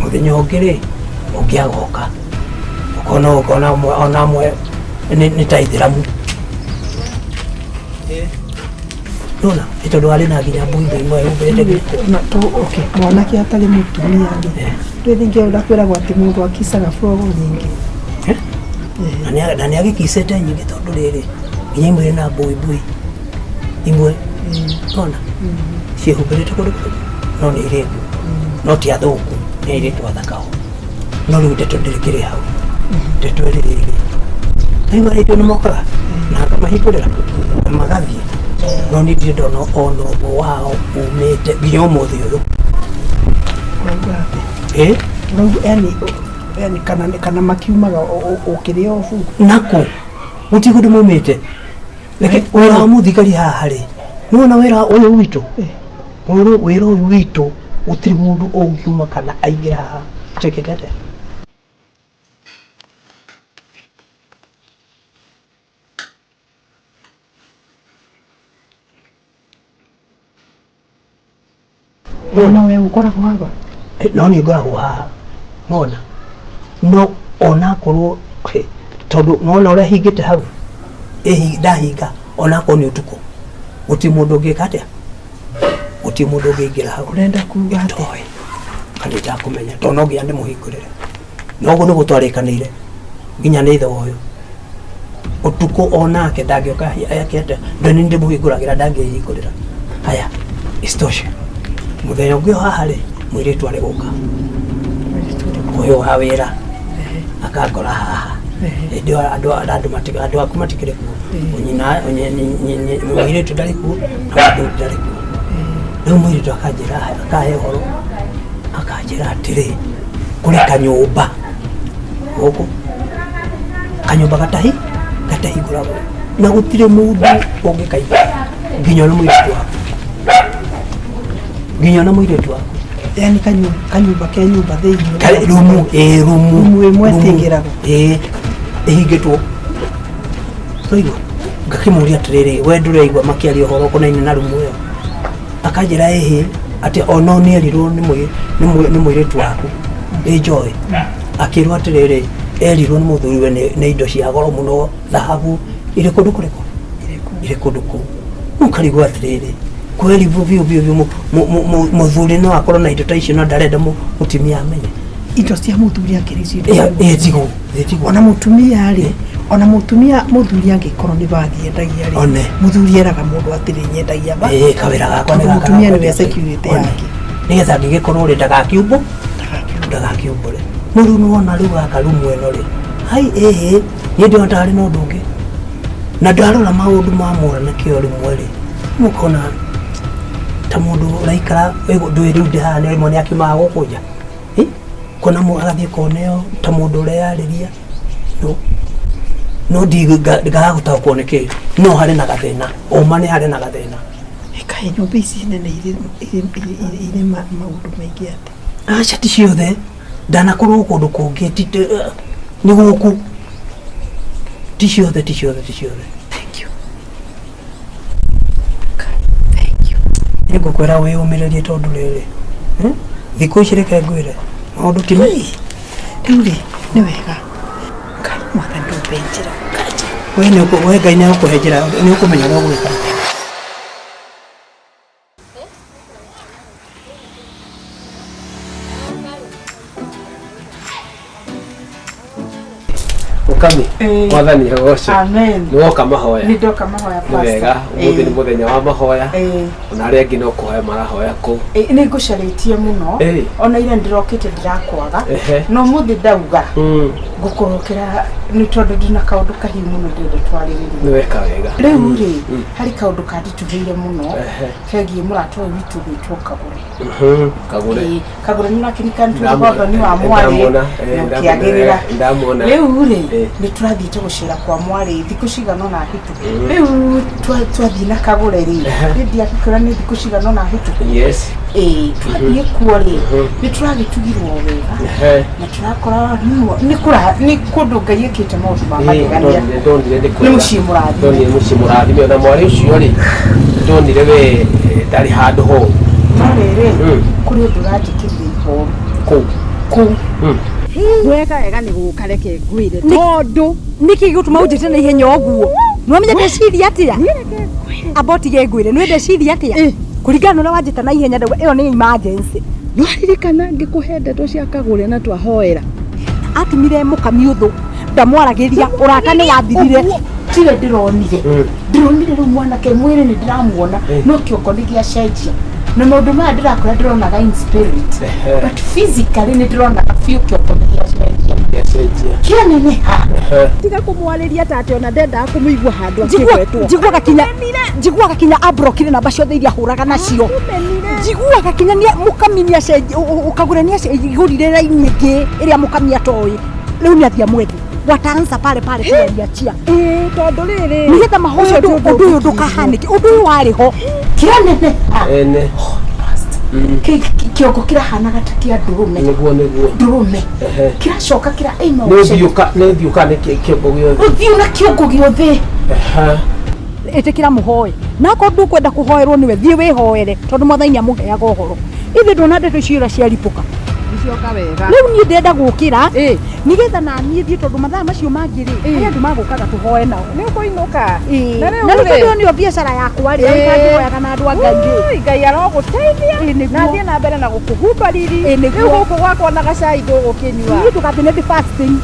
Speaker 8: Mũthenya ũngĩ rĩ, ũngĩ agoka. Ũkona ũkona amwe ona amwe nĩ ta ithĩramu. Nona, nĩ tondũ arĩ na nginya mbuithũ imwe humbĩrĩte gĩko.
Speaker 11: Na to okay, mwanake atarĩ mũtumia rĩ, rĩ rĩngĩ ũrakwĩragwo atĩ mũndũ akicaga frogo nyingĩ.
Speaker 8: Na nĩ agĩkicĩte nyingĩ tondũ rĩrĩ, nginya imwe irĩ na mbuibui imwe ona ciĩhumbĩrĩte kũndũ kũndũ no nĩ airĩtu no ti athũku nĩ airĩtu athaka o no rĩu ndeto ndĩrĩkĩrĩ hau ndeto ĩrĩ rĩrĩ rĩu airĩtu nĩ mokaga na ngamahingũrĩra na magathiĩ no niĩ ndirĩ ndona ona ũmwe wao umĩte nginya ũmũthĩ ũyũ.
Speaker 11: Ũrauga atĩ?
Speaker 8: Ĩ?
Speaker 11: Ũrauga yani yani kana makiumaga ũkĩrĩ obu?
Speaker 8: Nakũ gũtirĩ kũndũ maumĩte. Reke wĩra wa mũthigari haha rĩ, nĩwona wĩra ũyũ witũ, wĩra ũyũ witũ gũtirĩ mũndũ ũngiuma kana aingĩre haha atekĩte atĩa.
Speaker 11: No we ũkoragwo haha?
Speaker 8: No niĩ ngoragwo haha nona no onakorwo tondũ nona ũrĩa hingĩte hau ndahinga onakorwo nĩ ũtukũ gũtirĩ mũndũ ũngĩka atĩa, gũtirĩ mũndũ ũngĩingĩra hau.
Speaker 11: Ũrenda kuga atĩa?
Speaker 8: Ndoĩ kana itakũmenya tondũ no nginya ndĩmũhingũrĩre na ũguo nĩguo twarĩkanĩire nginya nĩ ithe wa ũyũ ũtukũ onake ndangĩũka eke atĩa ndũ nĩ ndĩmũhingũragĩra ndangĩhingũrĩra. Haya, isitoshe mũthenya ũngĩ o haha rĩ mũirĩtu arĩ gũka ũyũ wa wĩra akangora haha hĩndĩ ĩyo andũ aku matikĩrĩ kuo, nyina mũirĩtu ndarĩ kuo na mũthuri ndarĩ kuo. Rĩu mũirĩtu akanjĩra akahe ũhoro akanjĩra atĩrĩ kũrĩ kanyũmba gũkũ kanyũmba gatahingũragwo na gũtirĩ mũndũ ũngĩkaingĩra nginya ona mũirĩtu waku, nginya ona mũirĩtu waku.
Speaker 11: Yani kanyũmba ke nyũmba thĩinĩ.
Speaker 8: Kare, rumu, ĩ, rumu.
Speaker 11: Rumu ĩmwe
Speaker 8: Rumu.
Speaker 11: ĩtingĩragwo.
Speaker 8: Ĩ, ĩhingĩtwo. Ũraigua? Ngakĩmũria atĩrĩrĩ, we ndũraigua makĩaria ũhoro ũkonainie na rumu ĩyo? Akanjĩra ĩhĩ, atĩ ona nĩ erirwo nĩ mũirĩtu waku, ĩ Joy. Akĩrwo atĩrĩrĩ, erirwo nĩ mũthuriwe nĩ indo cia goro mũno, thahabu, irĩ kũndũ kũrĩkũ? Irĩ kũndũ kũu. Ũkarigwo atĩrĩrĩ, kweri biũ biũ biũ biũ mũthuri no akorwo na indo ta icio no ndarenda mũtumia amenye.
Speaker 11: Indo cia mũthuri akĩrĩ icio.
Speaker 8: Ĩ, tigwo, ĩ, tigwo.
Speaker 11: Ona mũtumia rĩ, ona mũtumia mũthuri angĩkorwo nĩ bathi endagia rĩ,
Speaker 8: One.
Speaker 11: mũthuri eraga mũndũ atĩrĩ nyendagia ba.
Speaker 8: Ĩ, kawĩra gakwa nĩ
Speaker 11: Tondũ
Speaker 8: gaka
Speaker 11: mũtumia
Speaker 8: ga
Speaker 11: nĩwe
Speaker 8: kwendia.
Speaker 11: security
Speaker 8: One.
Speaker 11: yake.
Speaker 8: Nĩgetha angĩgĩkorwo rĩ ndagakiumbũre. No rĩu nĩwona rĩu gaka rumu ĩno rĩ, hai ĩhĩ, niĩ ndĩrona tarĩ na ũndũ ũngĩ. Na ndarora maũndũ ma mwanake ũyũ rĩmwe rĩ, ũkona ta mũndũ ũraikara ndũĩ rĩu ndĩhana rĩmwe nĩ akiumaga gũkũ nja. Kona agathiĩ koneo ta mũndũ ũreyarĩria. No, no ngaga gũtaũkwo nĩ kĩ, no harĩ na gathĩna, ũma nĩ harĩ na gathĩna.
Speaker 11: Kaĩ nyũmba ici nene irĩ maũndũ maingĩ atĩa?
Speaker 8: Aca ti ciothe, ndanakorwo kũndũ kũngĩ, nĩ gũkũ. Ti ciothe, ti ciothe, ti ciothe.
Speaker 11: Thank you. Thank you.
Speaker 8: Nĩngũkwĩra wĩyũmĩrĩrie tondũ rĩrĩ, thikũ ici reke ngwĩre, maũndũ ti
Speaker 11: Rĩu rĩ, nĩ wega. Ngai mwathani ndũmbe njĩra.
Speaker 8: We nĩ we Ngai nĩ egũkũhe njĩra, nĩ ũkũmenya ũrĩa ũgwĩka.
Speaker 12: Mukami.
Speaker 1: Ĩĩ.
Speaker 12: Mwathani agocwo.
Speaker 1: Amen.
Speaker 12: Nĩ woka mahoya.
Speaker 1: Nĩ ndoka mahoya
Speaker 12: Nĩ wega, ũmũthĩ nĩ mũthenya wa mahoya.
Speaker 1: Ĩĩ.
Speaker 12: Ona arĩa angĩ no kũhoya marahoya kũu.
Speaker 1: Ĩĩ, nĩ ngũcarĩtie mũno
Speaker 12: Ĩĩ.
Speaker 1: ona ira ndĩrokĩte ndirakwaga
Speaker 12: Ehe.
Speaker 1: no mũthĩ ndauga
Speaker 12: Mm.
Speaker 1: ngũkũrokera nĩ tondũ ndĩna kaũndũ kahiũ mũno ndĩrenda twarĩrĩrie.
Speaker 12: Nĩ weka wega.
Speaker 1: Rĩu rĩ,
Speaker 12: Mm.
Speaker 1: harĩ kaũndũ kanditũhĩire mũno
Speaker 12: Ehe.
Speaker 1: kegiĩ mũrata ũyũ witũ gwĩtwo Kagũre.
Speaker 12: Mhm. Kagũre.
Speaker 1: Ĩĩ, Kagũre nĩ nakĩrikana
Speaker 12: Ndamwona,
Speaker 1: tũrĩ wa mwarĩ
Speaker 12: ndamwona,
Speaker 1: na
Speaker 12: ndamwona,
Speaker 1: ũkĩagĩrĩra.
Speaker 12: ndamwona.
Speaker 1: Rĩu rĩ,
Speaker 12: Eh.
Speaker 1: nĩ tũrathiĩte gũcera kwa mwarĩ thikũ cigana ũna hĩtũku.
Speaker 12: Mm.
Speaker 1: Rĩu twathiĩ na Kagũre rĩ,
Speaker 12: Ehe.
Speaker 1: nĩ ndiakĩkwĩra nĩ thikũ cigana ũna hĩtũku.
Speaker 12: Yes.
Speaker 1: Ĩĩ, twathiĩ kuo rĩ,
Speaker 12: Mhm.
Speaker 1: nĩ tũragĩtugirwo wega
Speaker 12: Ehe.
Speaker 1: na tũrakora nĩ kũra nĩ kũndũ Ngai ekĩte maũndũ ma
Speaker 12: Ĩĩ,
Speaker 1: magegania.
Speaker 12: ndonire nĩ
Speaker 1: Nĩ
Speaker 12: kwega.
Speaker 1: mũciĩ mũrathime.
Speaker 12: Ndonire mũciĩ mũrathime ona mwarĩ ũcio rĩ, ndonire we ndarĩ handũ horu.
Speaker 1: No rĩrĩ,
Speaker 12: Mm.
Speaker 1: kũrĩ ũndũ ũranjĩkĩrire ihoru.
Speaker 12: Kũu.
Speaker 1: Kũu.
Speaker 12: Mm.
Speaker 6: Weka wega nĩ gũka reke ngwĩre tondũ
Speaker 2: nĩkĩ gĩgũtũma ũnjĩte na ihenya ũguo nĩwamenya ndeciria atĩa amba ũtige ngwĩre nĩ ndeciria atĩa kũringana na ũrĩa wanjĩta na ihenya ndauga ĩyo nĩ emergency.
Speaker 6: Nĩwaririkana ngĩkũhe ndeto cia Kagũre na twahoera
Speaker 2: atumire mũkami ũthũ ndamwaragĩria ũrata nĩ wathirire.
Speaker 1: Tiwe ndĩronire ndĩronire rĩu mwanake mwĩrĩ nĩ ndĩramuona no kĩongo nĩ gĩacenjia na maũndũ maya ndĩrakora ndĩronaga in spirit but physically nĩ ndĩronaga biũ kĩongo nĩ gĩacenjia.
Speaker 12: Gĩacenjia.
Speaker 1: Kĩaneneha.
Speaker 6: Tiga kũmwarĩria ta atĩ ona ndendaga kũmũigua handũ akĩgwetwo.
Speaker 2: Njiguaga kinya njiguaga kinya abrokire namba ciothe iria ahũraga nacio njiguaga kinya mũkami nĩ ũkagũra nĩ aigũrire raini ĩngĩ ĩrĩa mũkami atoĩ rĩu nĩ athiĩ amwethe wataanza pale pale tualiachia
Speaker 6: tondũ rĩrĩ
Speaker 2: nĩgetha mahoya
Speaker 6: ũcio ti
Speaker 2: ũndũ
Speaker 6: ũndũ
Speaker 2: ũndũ ũyũ
Speaker 6: ũngĩkirwo.
Speaker 2: ndũkahanĩke ũndũ ũyũ warĩ ho
Speaker 1: kĩaneneha.
Speaker 12: Ene.
Speaker 1: Kĩongo kĩrahanaga ta kĩa ndũrũme.
Speaker 12: Nĩguo nĩguo.
Speaker 1: Ndũrũme.
Speaker 12: Ehe.
Speaker 1: Kĩracoka kĩra ĩma.
Speaker 12: Nĩ ũthiũ ka nĩ ũthiũ ka nĩ kĩongo gĩothe.
Speaker 1: Ũthiũ na kĩongo gĩothe.
Speaker 12: Ehe.
Speaker 2: Ĩtĩkĩra mũhoe na akorwo ndũkwenda kũhoerwo nĩwe thiĩ wĩhoere tondũ mwathani nĩamũheaga ũhoro ithe ndona ndeto icio ũrĩa ciaripũka.
Speaker 6: Icoka wega.
Speaker 2: Rĩu niĩ ndĩrenda gũkĩra nĩgetha na niĩ thiĩ tondũ mathaa macio mangĩ rĩ harĩ andũ magũkaga tũhoe nao.
Speaker 6: Nĩ ũkũinũka.
Speaker 2: Ĩĩ.
Speaker 6: Na rĩu
Speaker 2: Na rĩu
Speaker 6: rĩ-
Speaker 2: tondũ ĩyo nĩyo biacara yakwa rĩ
Speaker 6: Ĩĩ.
Speaker 2: ngĩhoyaga na andũ a Ngai rĩ.
Speaker 6: Ui, Ngai arogũteithia
Speaker 2: Ĩĩ, nĩguo.
Speaker 6: na athiĩ na mbere na gũkũhumba riri.
Speaker 2: Ĩĩ, nĩguo.
Speaker 6: Rĩu gũkũ gwakwa na gacai ndũgũkĩnyua.
Speaker 2: Niĩ ndũgathiĩ nĩ fasting.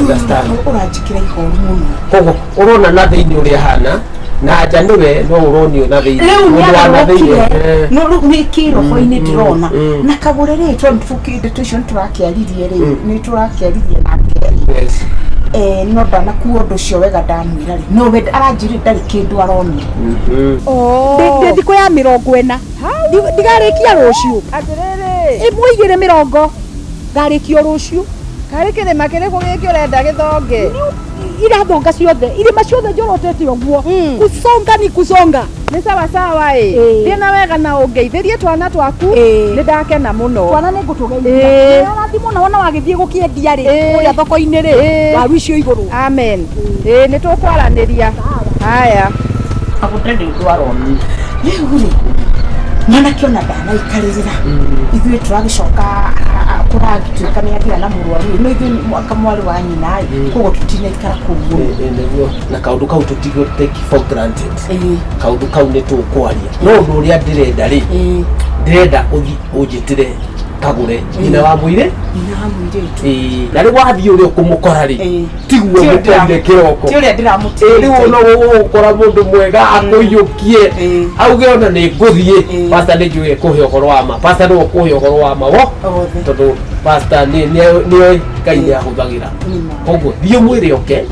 Speaker 12: Understand.
Speaker 1: Ũranjĩkĩra ihoru mũno.
Speaker 12: Koguo ũrona na thĩinĩ ũrĩa ahana na nja nĩwe no ũronio na thĩinĩ.
Speaker 1: Rĩu
Speaker 12: Mũndũ wa na thĩinĩ.
Speaker 1: nĩagarũrũkire no rĩu nĩ kĩroho-inĩ ndĩrona
Speaker 12: mm.
Speaker 1: na Kagũre rĩ tondũ ndeto icio nĩtũrakĩaririe rĩ nĩtũrakĩaririe nake rĩ.
Speaker 12: Yes.
Speaker 1: No ndanakuo ũndũ ũcio wega ndamwĩra rĩ no we aranjĩrire ndarĩ kĩndũ aronire.
Speaker 2: Ndĩ thikũ ya 40 ndigarĩkia rũciũ.
Speaker 6: Atĩrĩrĩ.
Speaker 2: Ĩmwe igĩrĩ mĩrongo ngarĩkia rũciũ.
Speaker 6: Karĩ kĩrĩma kĩrĩkũ gĩkĩ ũrenda gĩthonge?
Speaker 2: Irathonga ciothe irĩma ciothe njorotete ũguo kusonga ni kusonga.
Speaker 6: Nĩ sawa sawa ĩ. Thiĩ na wega na ũngeithĩrie twana twaku nĩ ndakena mũno.
Speaker 2: Twana nĩ ngũtũgeithia. Ũrathimwo na wona wagĩthiĩ gũkĩendia rĩ kũrĩa thoko-inĩ rĩ waru icio igũrũ.
Speaker 6: Amen. Ĩĩ nĩ tũkwaranĩria. Haya.
Speaker 1: Kagũre nĩ ũndũ arona rĩu rĩ mwanake ona ndanaikarĩrĩra ithuĩ tũragĩcoka kũragĩtuĩka nĩ agĩa na mũrwaru no ithuĩ mwaka mwarĩ wa nyina ĩ koguo tũtinaikara kũu mũno.
Speaker 12: Ĩĩ, nĩguo na kaũndũ kau tũtigũ take for granted kaũndũ kau nĩ tũkwaria no ũndũ ũrĩa ndĩrenda rĩ ndĩrenda ũthi ũnjĩtĩre Kagũre nyina wa mũirĩ
Speaker 1: nyina wa mũirĩtu.
Speaker 12: Ĩĩ, na rĩu wathiĩ ũrĩa ũkũmũkora rĩ tiguo
Speaker 1: Ti ũrĩa
Speaker 12: mũkorire kĩroko
Speaker 1: ti ũrĩa ndĩramũtigĩte.
Speaker 12: Ĩĩ, rĩu no ũgũkora mũndũ mwega akũiyũkie auge ona nĩ ngũthiĩ pasta nĩ njũĩ ekũhe ũhoro wa ma pasta nĩwe ũkũhe ũhoro wa ma wo tondũ pasta nĩoĩ Ngai nĩ ahũthagĩra koguo thiĩ ũmwĩre oke.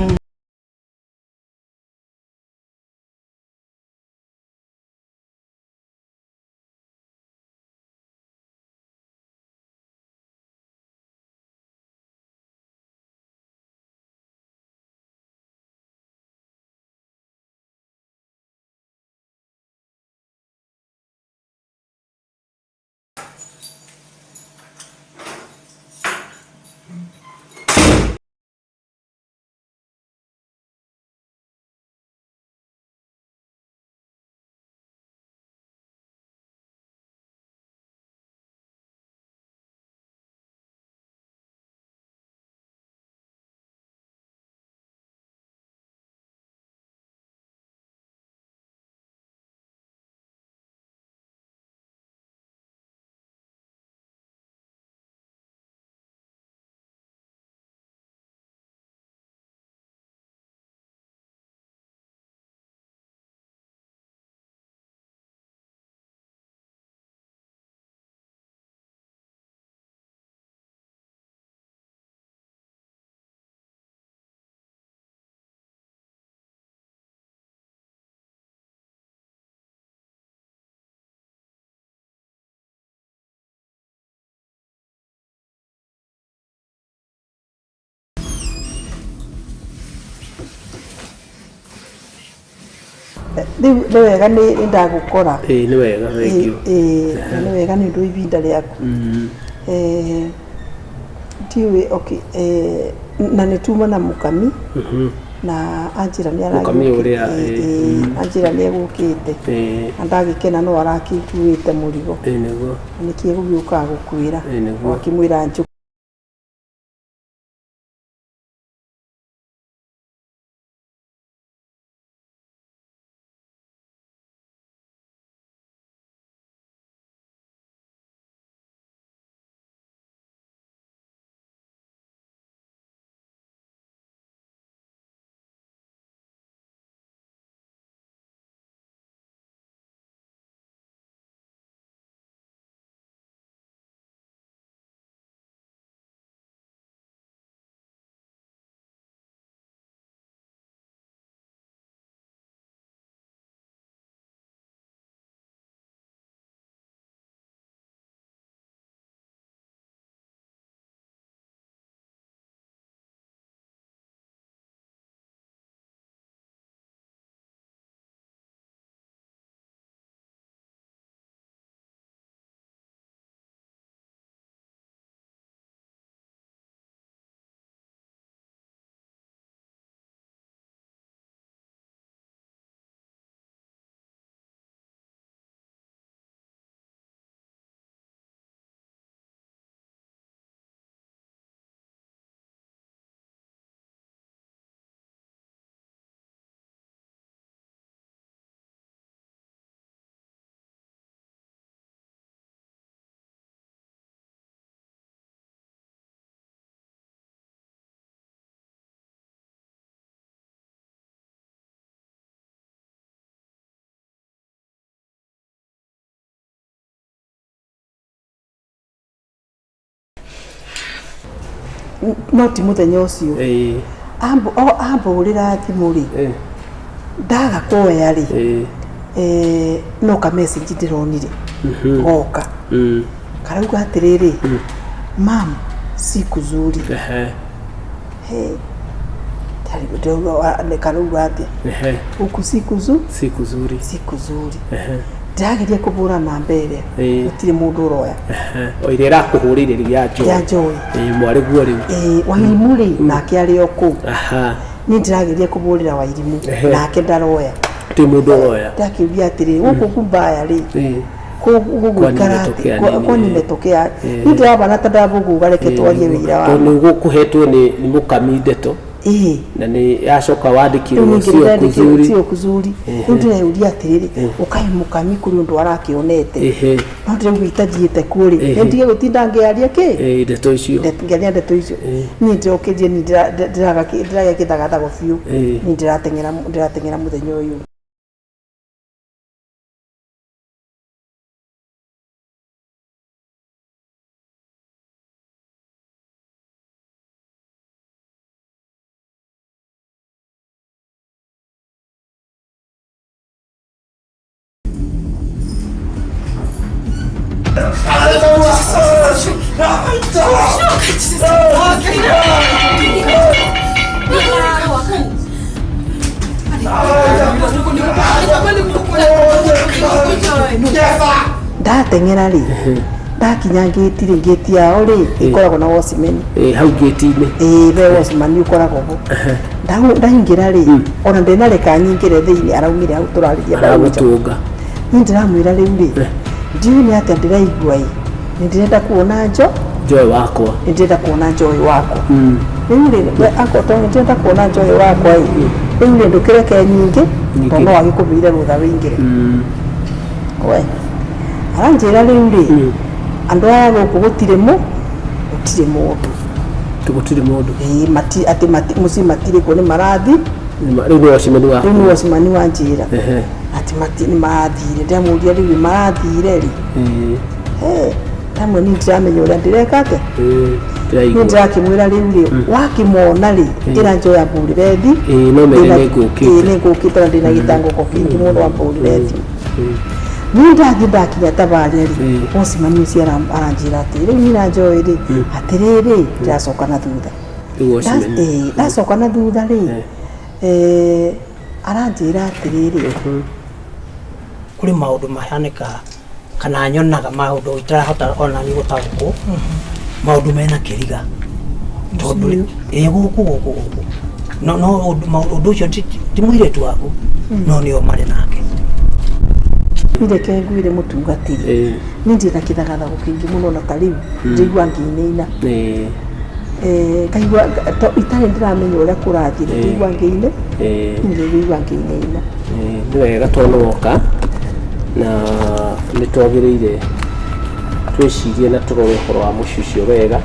Speaker 11: Rĩu nĩ wega nĩ ndagũkora.
Speaker 12: Ĩĩ nĩ wega, thank you.
Speaker 11: Ĩĩ na nĩ wega nĩ ũndũ wa ihinda rĩaku. Ndiũĩ, okay, na nĩ tuma na mũkami na anjĩra nĩ
Speaker 12: Mũkami ũrĩa,
Speaker 11: anjĩra nĩ egũkĩte na ndagĩkena no arakĩkuĩte mũrigo.
Speaker 12: Ĩĩ nĩguo.
Speaker 11: Na nĩkĩ egũgĩũkaga gũkwĩra.
Speaker 12: Ĩĩ nĩguo.
Speaker 11: Wakĩmwĩra njũke. No ti mũthenya ũcio ambũrĩra thimũ rĩ, ndaga kuoya rĩ, no ka message ndĩronire goka karauga atĩrĩrĩ, mam siku zuri. Karauga atĩa huku siku zu
Speaker 12: siku zuri,
Speaker 11: siku zuri. Ndĩrageria kũbũra namba ĩrĩa gũtirĩ mũndũ ũroya.
Speaker 12: O ĩrĩa ĩrakũhũrĩire rĩu ya Joy.
Speaker 11: Ya Joy.
Speaker 12: Ĩĩ mwarĩguo rĩu.
Speaker 11: Ĩĩ Wairimũ rĩ, nake arĩ o kũu. Niĩ ndĩrageria kũbũrĩra Wairimũ nake ndaroya.
Speaker 12: Gũtirĩ mũndũ ũroya.
Speaker 11: Ndakĩũria atĩrĩrĩ, gũkũ Kumbaya rĩ, gũgũikara atĩa? Kwani imetokea? Niĩ ndĩrabana ta ndabũguga, reke twarie wĩira wa.
Speaker 12: Tondũ nĩũgũkũhetwo nĩ mũkami ndeto. Na nĩ yacoka wandĩkirwo sio kuzuri.
Speaker 11: Sio kuzuri. Rĩu ndĩreyũria atĩrĩrĩ, ũkaĩ mũkami kũrĩ ũndũ arakĩonete. No ndĩrauga itathiĩte kuo rĩ, nĩ ndige gũtinda ngĩaria kĩ?
Speaker 12: Ndeto icio.
Speaker 11: Ngĩaria ndeto icio. Niĩ ndĩrokĩrie niĩ ndĩragĩa kĩthagathago biũ. Niĩ ndĩrateng'era mũthenya ũyũ. Ndateng'era rĩ, ndakinya ngĩti rĩ, ngĩti yao rĩ ĩkoragwo na watchman.
Speaker 12: Hau ngĩti-inĩ.
Speaker 11: Ĩĩ be watchman ũkoragwo ho. Ndaingĩra rĩ, ona ndenareka nyingĩre thĩinĩ, araumire hau tũrarĩria.
Speaker 12: Aragũtũnga.
Speaker 11: Niĩ ndĩramwĩra rĩu rĩ, ndiũĩ nĩ atĩa ndĩraigua ĩ, nĩ ndĩrenda kuona
Speaker 12: Joy wakwa.
Speaker 11: Nĩ ndĩrenda kuona Joy wakwa. Rĩu rĩ, akorwo tondũ nĩ ndĩrenda kuona Joy wakwa ĩ, rĩu rĩ ndũkĩreke nyingĩ, tondũ no agĩkũbĩire rũtha wĩingĩre. We aranjĩra rĩu rĩ, andũ aya gũkũ gũtirĩ mũndũ.
Speaker 12: Gũtirĩ mũndũ.
Speaker 11: Ĩĩ atĩ mũciĩ matirĩ kuo, nĩ marathi.
Speaker 12: Rĩu nĩ watchman waku.
Speaker 11: Rĩu nĩ watchman wanjĩra. Atĩ nĩ marathire. Ndĩramũria rĩu nĩ marathire rĩ. Ndamwe niĩ ndiramenya ũrĩa ndĩreka atĩa. Niĩ ndĩrakĩmwĩra rĩu rĩ, wakĩmona rĩ, ĩra Joy ambũrĩre thi.
Speaker 12: Ĩĩ no mere nĩ ngũkĩte.
Speaker 11: Ĩĩ nĩ ngũkĩte na ndĩna gĩtangũko kĩingĩ mũno ambũrĩre thi. Niĩ ndathiĩ ndakinya tabarĩa rĩ, watchman ũcio aranjĩra atĩ rĩu niĩ na Joy rĩ, atĩrĩrĩ, ndĩracoka na thutha. Ndacoka na thutha rĩ, Aranjĩra atĩrĩrĩ,
Speaker 8: Kũrĩ maũndũ mahanĩkaga kana nyonaga maũndũ itarahota ona niĩ gũtaũkwo, maũndũ mena kĩriga tondũ ĩ gũkũ gũkũ gũkũ no no ũndũ ũndũ ũcio ti mũirĩtu waku no nĩo marĩ nake.
Speaker 11: Reke ngwĩre mũtungatĩri, niĩ ndĩ na kĩthagathago kĩingĩ mũno na ta rĩu njigua ngĩinaina. Ngaigua itarĩ ndĩramenya ũrĩa kũrathiĩ, ndĩigua ngĩine ndĩigua ngĩinaina.
Speaker 12: Nĩ wega tondũ woka na nĩ twagĩrĩire twĩcirie na tũrore ũhoro wa mũciĩ ũcio wega.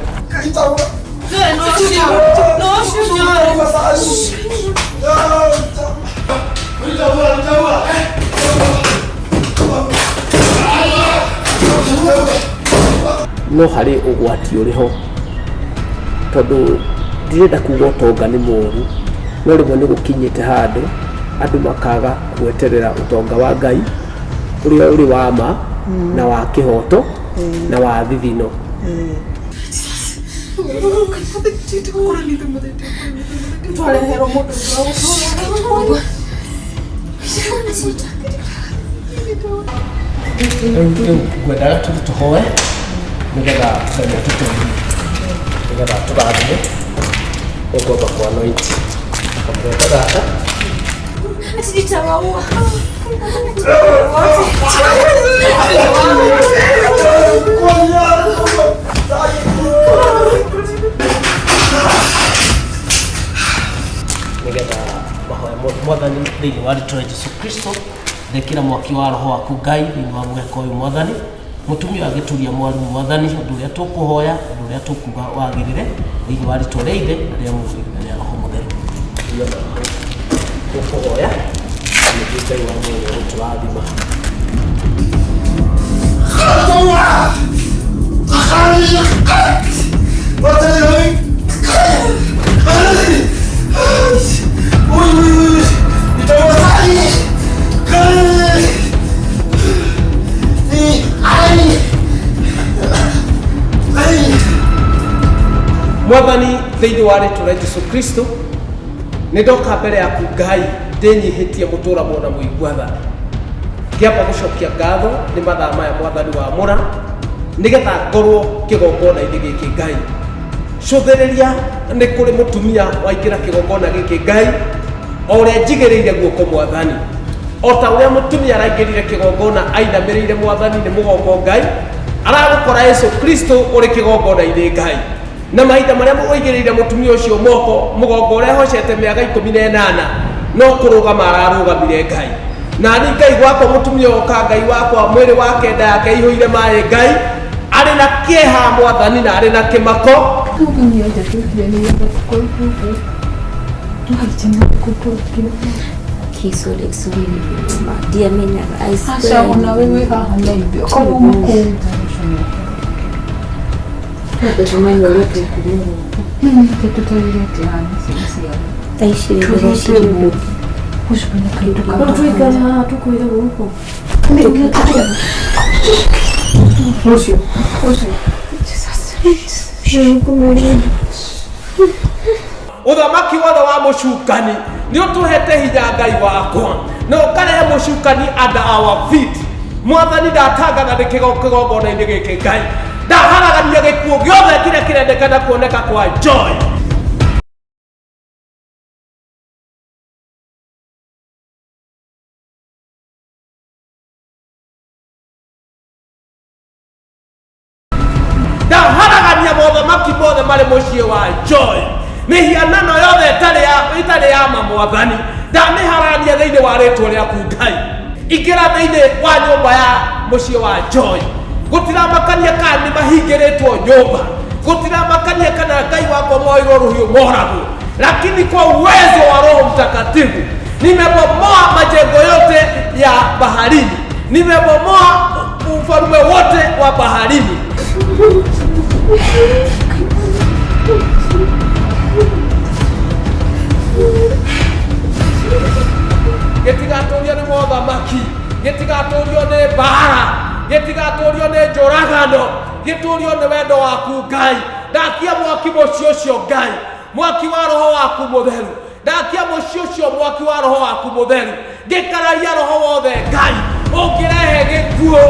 Speaker 12: No harĩ ũgwati ũrĩ ho tondũ ndirenda kuga ũtonga nĩ mũru, no rĩmwe nĩ gũkinyĩte handũ andũ makaga gweterera ũtonga wa Ngai ũrĩa ũrĩ wa ma na wa kĩhoto na wa thithino.
Speaker 10: Twareherwo mũndũ.
Speaker 12: Rĩu ngwendaga tũthiĩ tũhoe nĩgetha Ngai atũteithie nĩgetha tũrathime. Nĩngwamba kwa anoint kamũgeka gaka.
Speaker 7: Ati nitawaua.
Speaker 12: Nĩgetha mahoya mothe Mwathani thĩinĩ wa rĩtwa rĩa Jesu Kristo, thekĩra mwaki wa roho waku Ngai thĩinĩ wa mũgeka ũyũ Mwathani, mũtumia agĩturia mwaru Mwathani, ũndũ ũrĩa tũkũhoya, ũndũ ũrĩa tũkuga wagĩrĩre thĩinĩ wa rĩtwa rĩa Ithe na rĩa Mũriũ na rĩa Roho Mũtheru. Tũkũhoya nĩguo Ngai wa muoyo ũgũtũrathima. Mwathani thĩinĩ wa rĩtwa rĩa Jesu Kristo, nĩ ndoka mbere yaku Ngai ndĩnyihĩtie mũtũra mwona mũigua tha, ngĩamba gũcokia ngatho nĩ mathaa maya Mwathani wa mũra nĩgetha ngorwo kĩgongona-inĩ gĩkĩ Ngai. Cũthĩrĩria nĩ kũrĩ mũtumia waingĩra kĩgongona gĩkĩ Ngai, o ũrĩa njigĩrĩire guoko Mwathani, o ta ũrĩa mũtumia araingĩrire kĩgongona ainamĩrĩire Mwathani nĩ mũgongo Ngai, aragũkora Yesu Kristo ũrĩ kĩgongona-inĩ Ngai. Na mahinda marĩa ũigĩrĩire mũtumia ũcio moko, mũgongo ũrĩa hocete mĩaka 18 no kũrũgama ararũgamire Ngai. Na ni Ngai gwakwa mũtumia oka Ngai wakwa mwĩrĩ wake nda yake ihũire maĩ Ngai, arĩ na kĩeha Mwathani na arĩ na kĩmako.
Speaker 7: Okay, sorry, sorry, mama. Ndiamenyaga, I swear.
Speaker 5: Aca ona we wĩ haha na ithuĩ korwo uma kũu.
Speaker 7: Tũmenye ũrĩa twĩkire gũkũ.
Speaker 5: Nĩ atĩa tũtarĩrĩte haha na ciana ciao?
Speaker 7: Thaa ici rĩ, thaa ici rĩ.
Speaker 5: Gũcũrania kaũndũ
Speaker 7: No tũikare haha tũkwĩre gũkũ.
Speaker 5: Rũciũ. Rũciũ.
Speaker 12: Ũthamaki wothe wa mũcukani nĩ ũtũhete hinya Ngai wakwa, na ũkarehe mũcukani under our feet. Mwathani ndatangatha nĩ kĩgongona-inĩ gĩkĩ Ngai, ndaharagania gĩkuũ gĩothe kĩrĩa kĩrendekana kuoneka kwa Joy. Ndaharagania mothamaki mothe marĩ mũciĩ wa Joy, mĩhianano yothe ĩtarĩ ya ma Mwathani ndamĩharagania thĩinĩ wa rĩtwa rĩaku Ngai. Ingĩra thĩinĩ wa nyũmba ya mũciĩ wa Joy, gũtiramakania kana nĩ mahingĩrĩtwo nyũmba, gũtiramakania kana Ngai wakwa moirwo rũhiũ moragwo, lakini kwa uwezo wa Roho Mtakatifu nimebomoa majengo yote ya baharini, nimebomoa ufalme wote wa baharini. Gĩtigatũrio nĩ mothamaki, gĩtigatũrio nĩ mbara, gĩtigatũrio nĩ njũragano, gĩtũrio nĩ wendo waku Ngai. Ndakia mwaki mũciĩ ũcio Ngai, mwaki wa roho waku mũtheru. Ndakia mũciĩ ũcio mwaki wa roho waku mũtheru, ngĩkararia roho wothe Ngai ũngĩrehe gĩkuũ.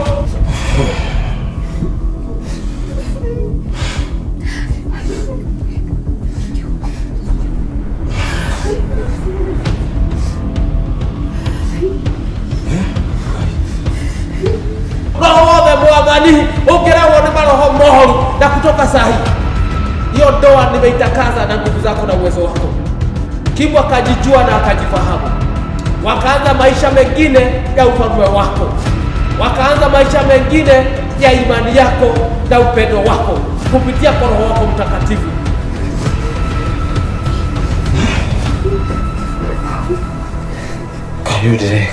Speaker 12: Roho wothe Mwathani ũngĩrehwo nĩ maroho moru, na kutoka sahi hiyo ndoa nimeitakaza na nguvu zako na uwezo wako. Kimu akajijua na akajifahamu, wakaanza maisha mengine ya ufalme wako, wakaanza maisha mengine ya imani yako na upendo wako kupitia kwa Roho wako Mtakatifu.
Speaker 4: Kayudire.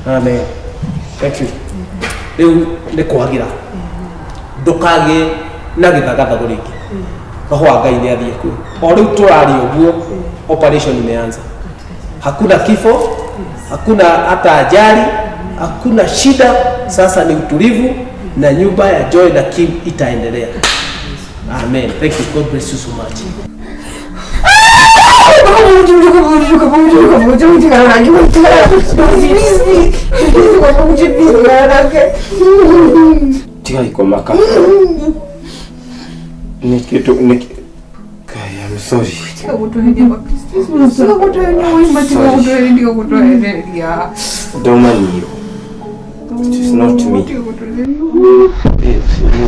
Speaker 12: Amen. Thank you. Rĩu nĩ kwagira ndũkagĩe na gĩthagathago rĩngĩ. Roho wa Ngai nĩ athiĩ kuo. O rĩu tũraria ũguo, operation imeanza. Hakuna kifo, hakuna hata ajali, hakuna shida. Sasa ni utulivu na nyumba ya Joy na Kim itaendelea. Amen. Thank you. God bless you so much.
Speaker 4: Tiga ikomaka. Nikitu niki. Kai, I'm sorry. Don't mind you. It is not me. It's you.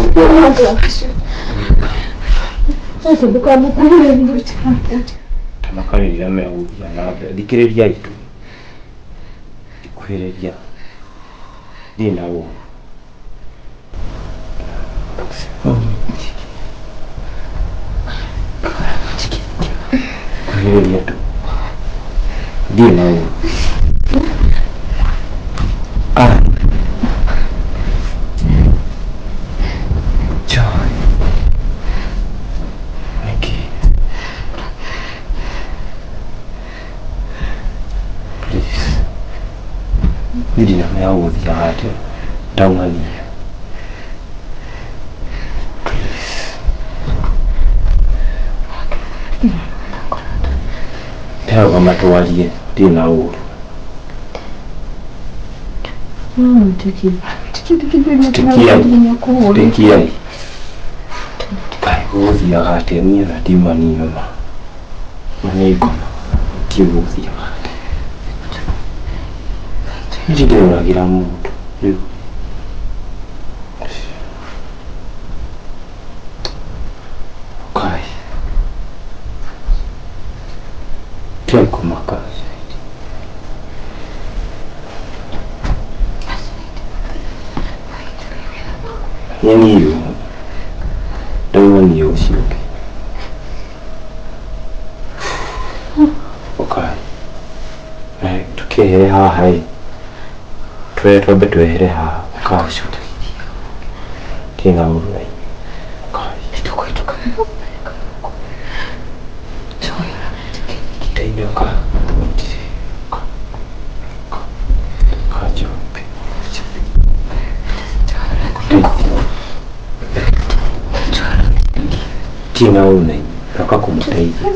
Speaker 4: Tamakarĩria megũthiĩ na mbere. Thikĩrĩria itu. Thikuhĩrĩria. Thiĩ na ũũ. Kuhĩrĩria tu. Thiĩ na ũũ. Ah. Joy. Nikki. Please. Niĩ ndinamenya gũgũthiaga atĩa. Ndauma niĩ. Please. Ndĩrauga twarie, ndirĩ na ũru. Tikiai. Kaĩ gũgũthiaga atĩa? Niĩ ona ndiuma niĩ ma. Ma nĩ ngoma. Ndiũĩ gũgũthiaga atĩa. Niĩ ndĩroragĩra mũndũ rĩu. Kai. Tigai kũmaka. Nĩ niĩ ũ. Ndauma niĩ ũcio ũngĩ. Ũkai. Tũkĩehere haha ĩ. Twere twambe twehere haha. Ũkai. Ndirĩ na ũru na inyuĩ. Ũkai. Ndainũka. Kajombe. Ndirĩ na ũru na inyuĩ. Ndoka kũmũteithia.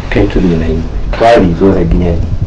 Speaker 4: Kai tũthiĩ na inyuĩ. Twathiĩ ithuothe nginya niĩ.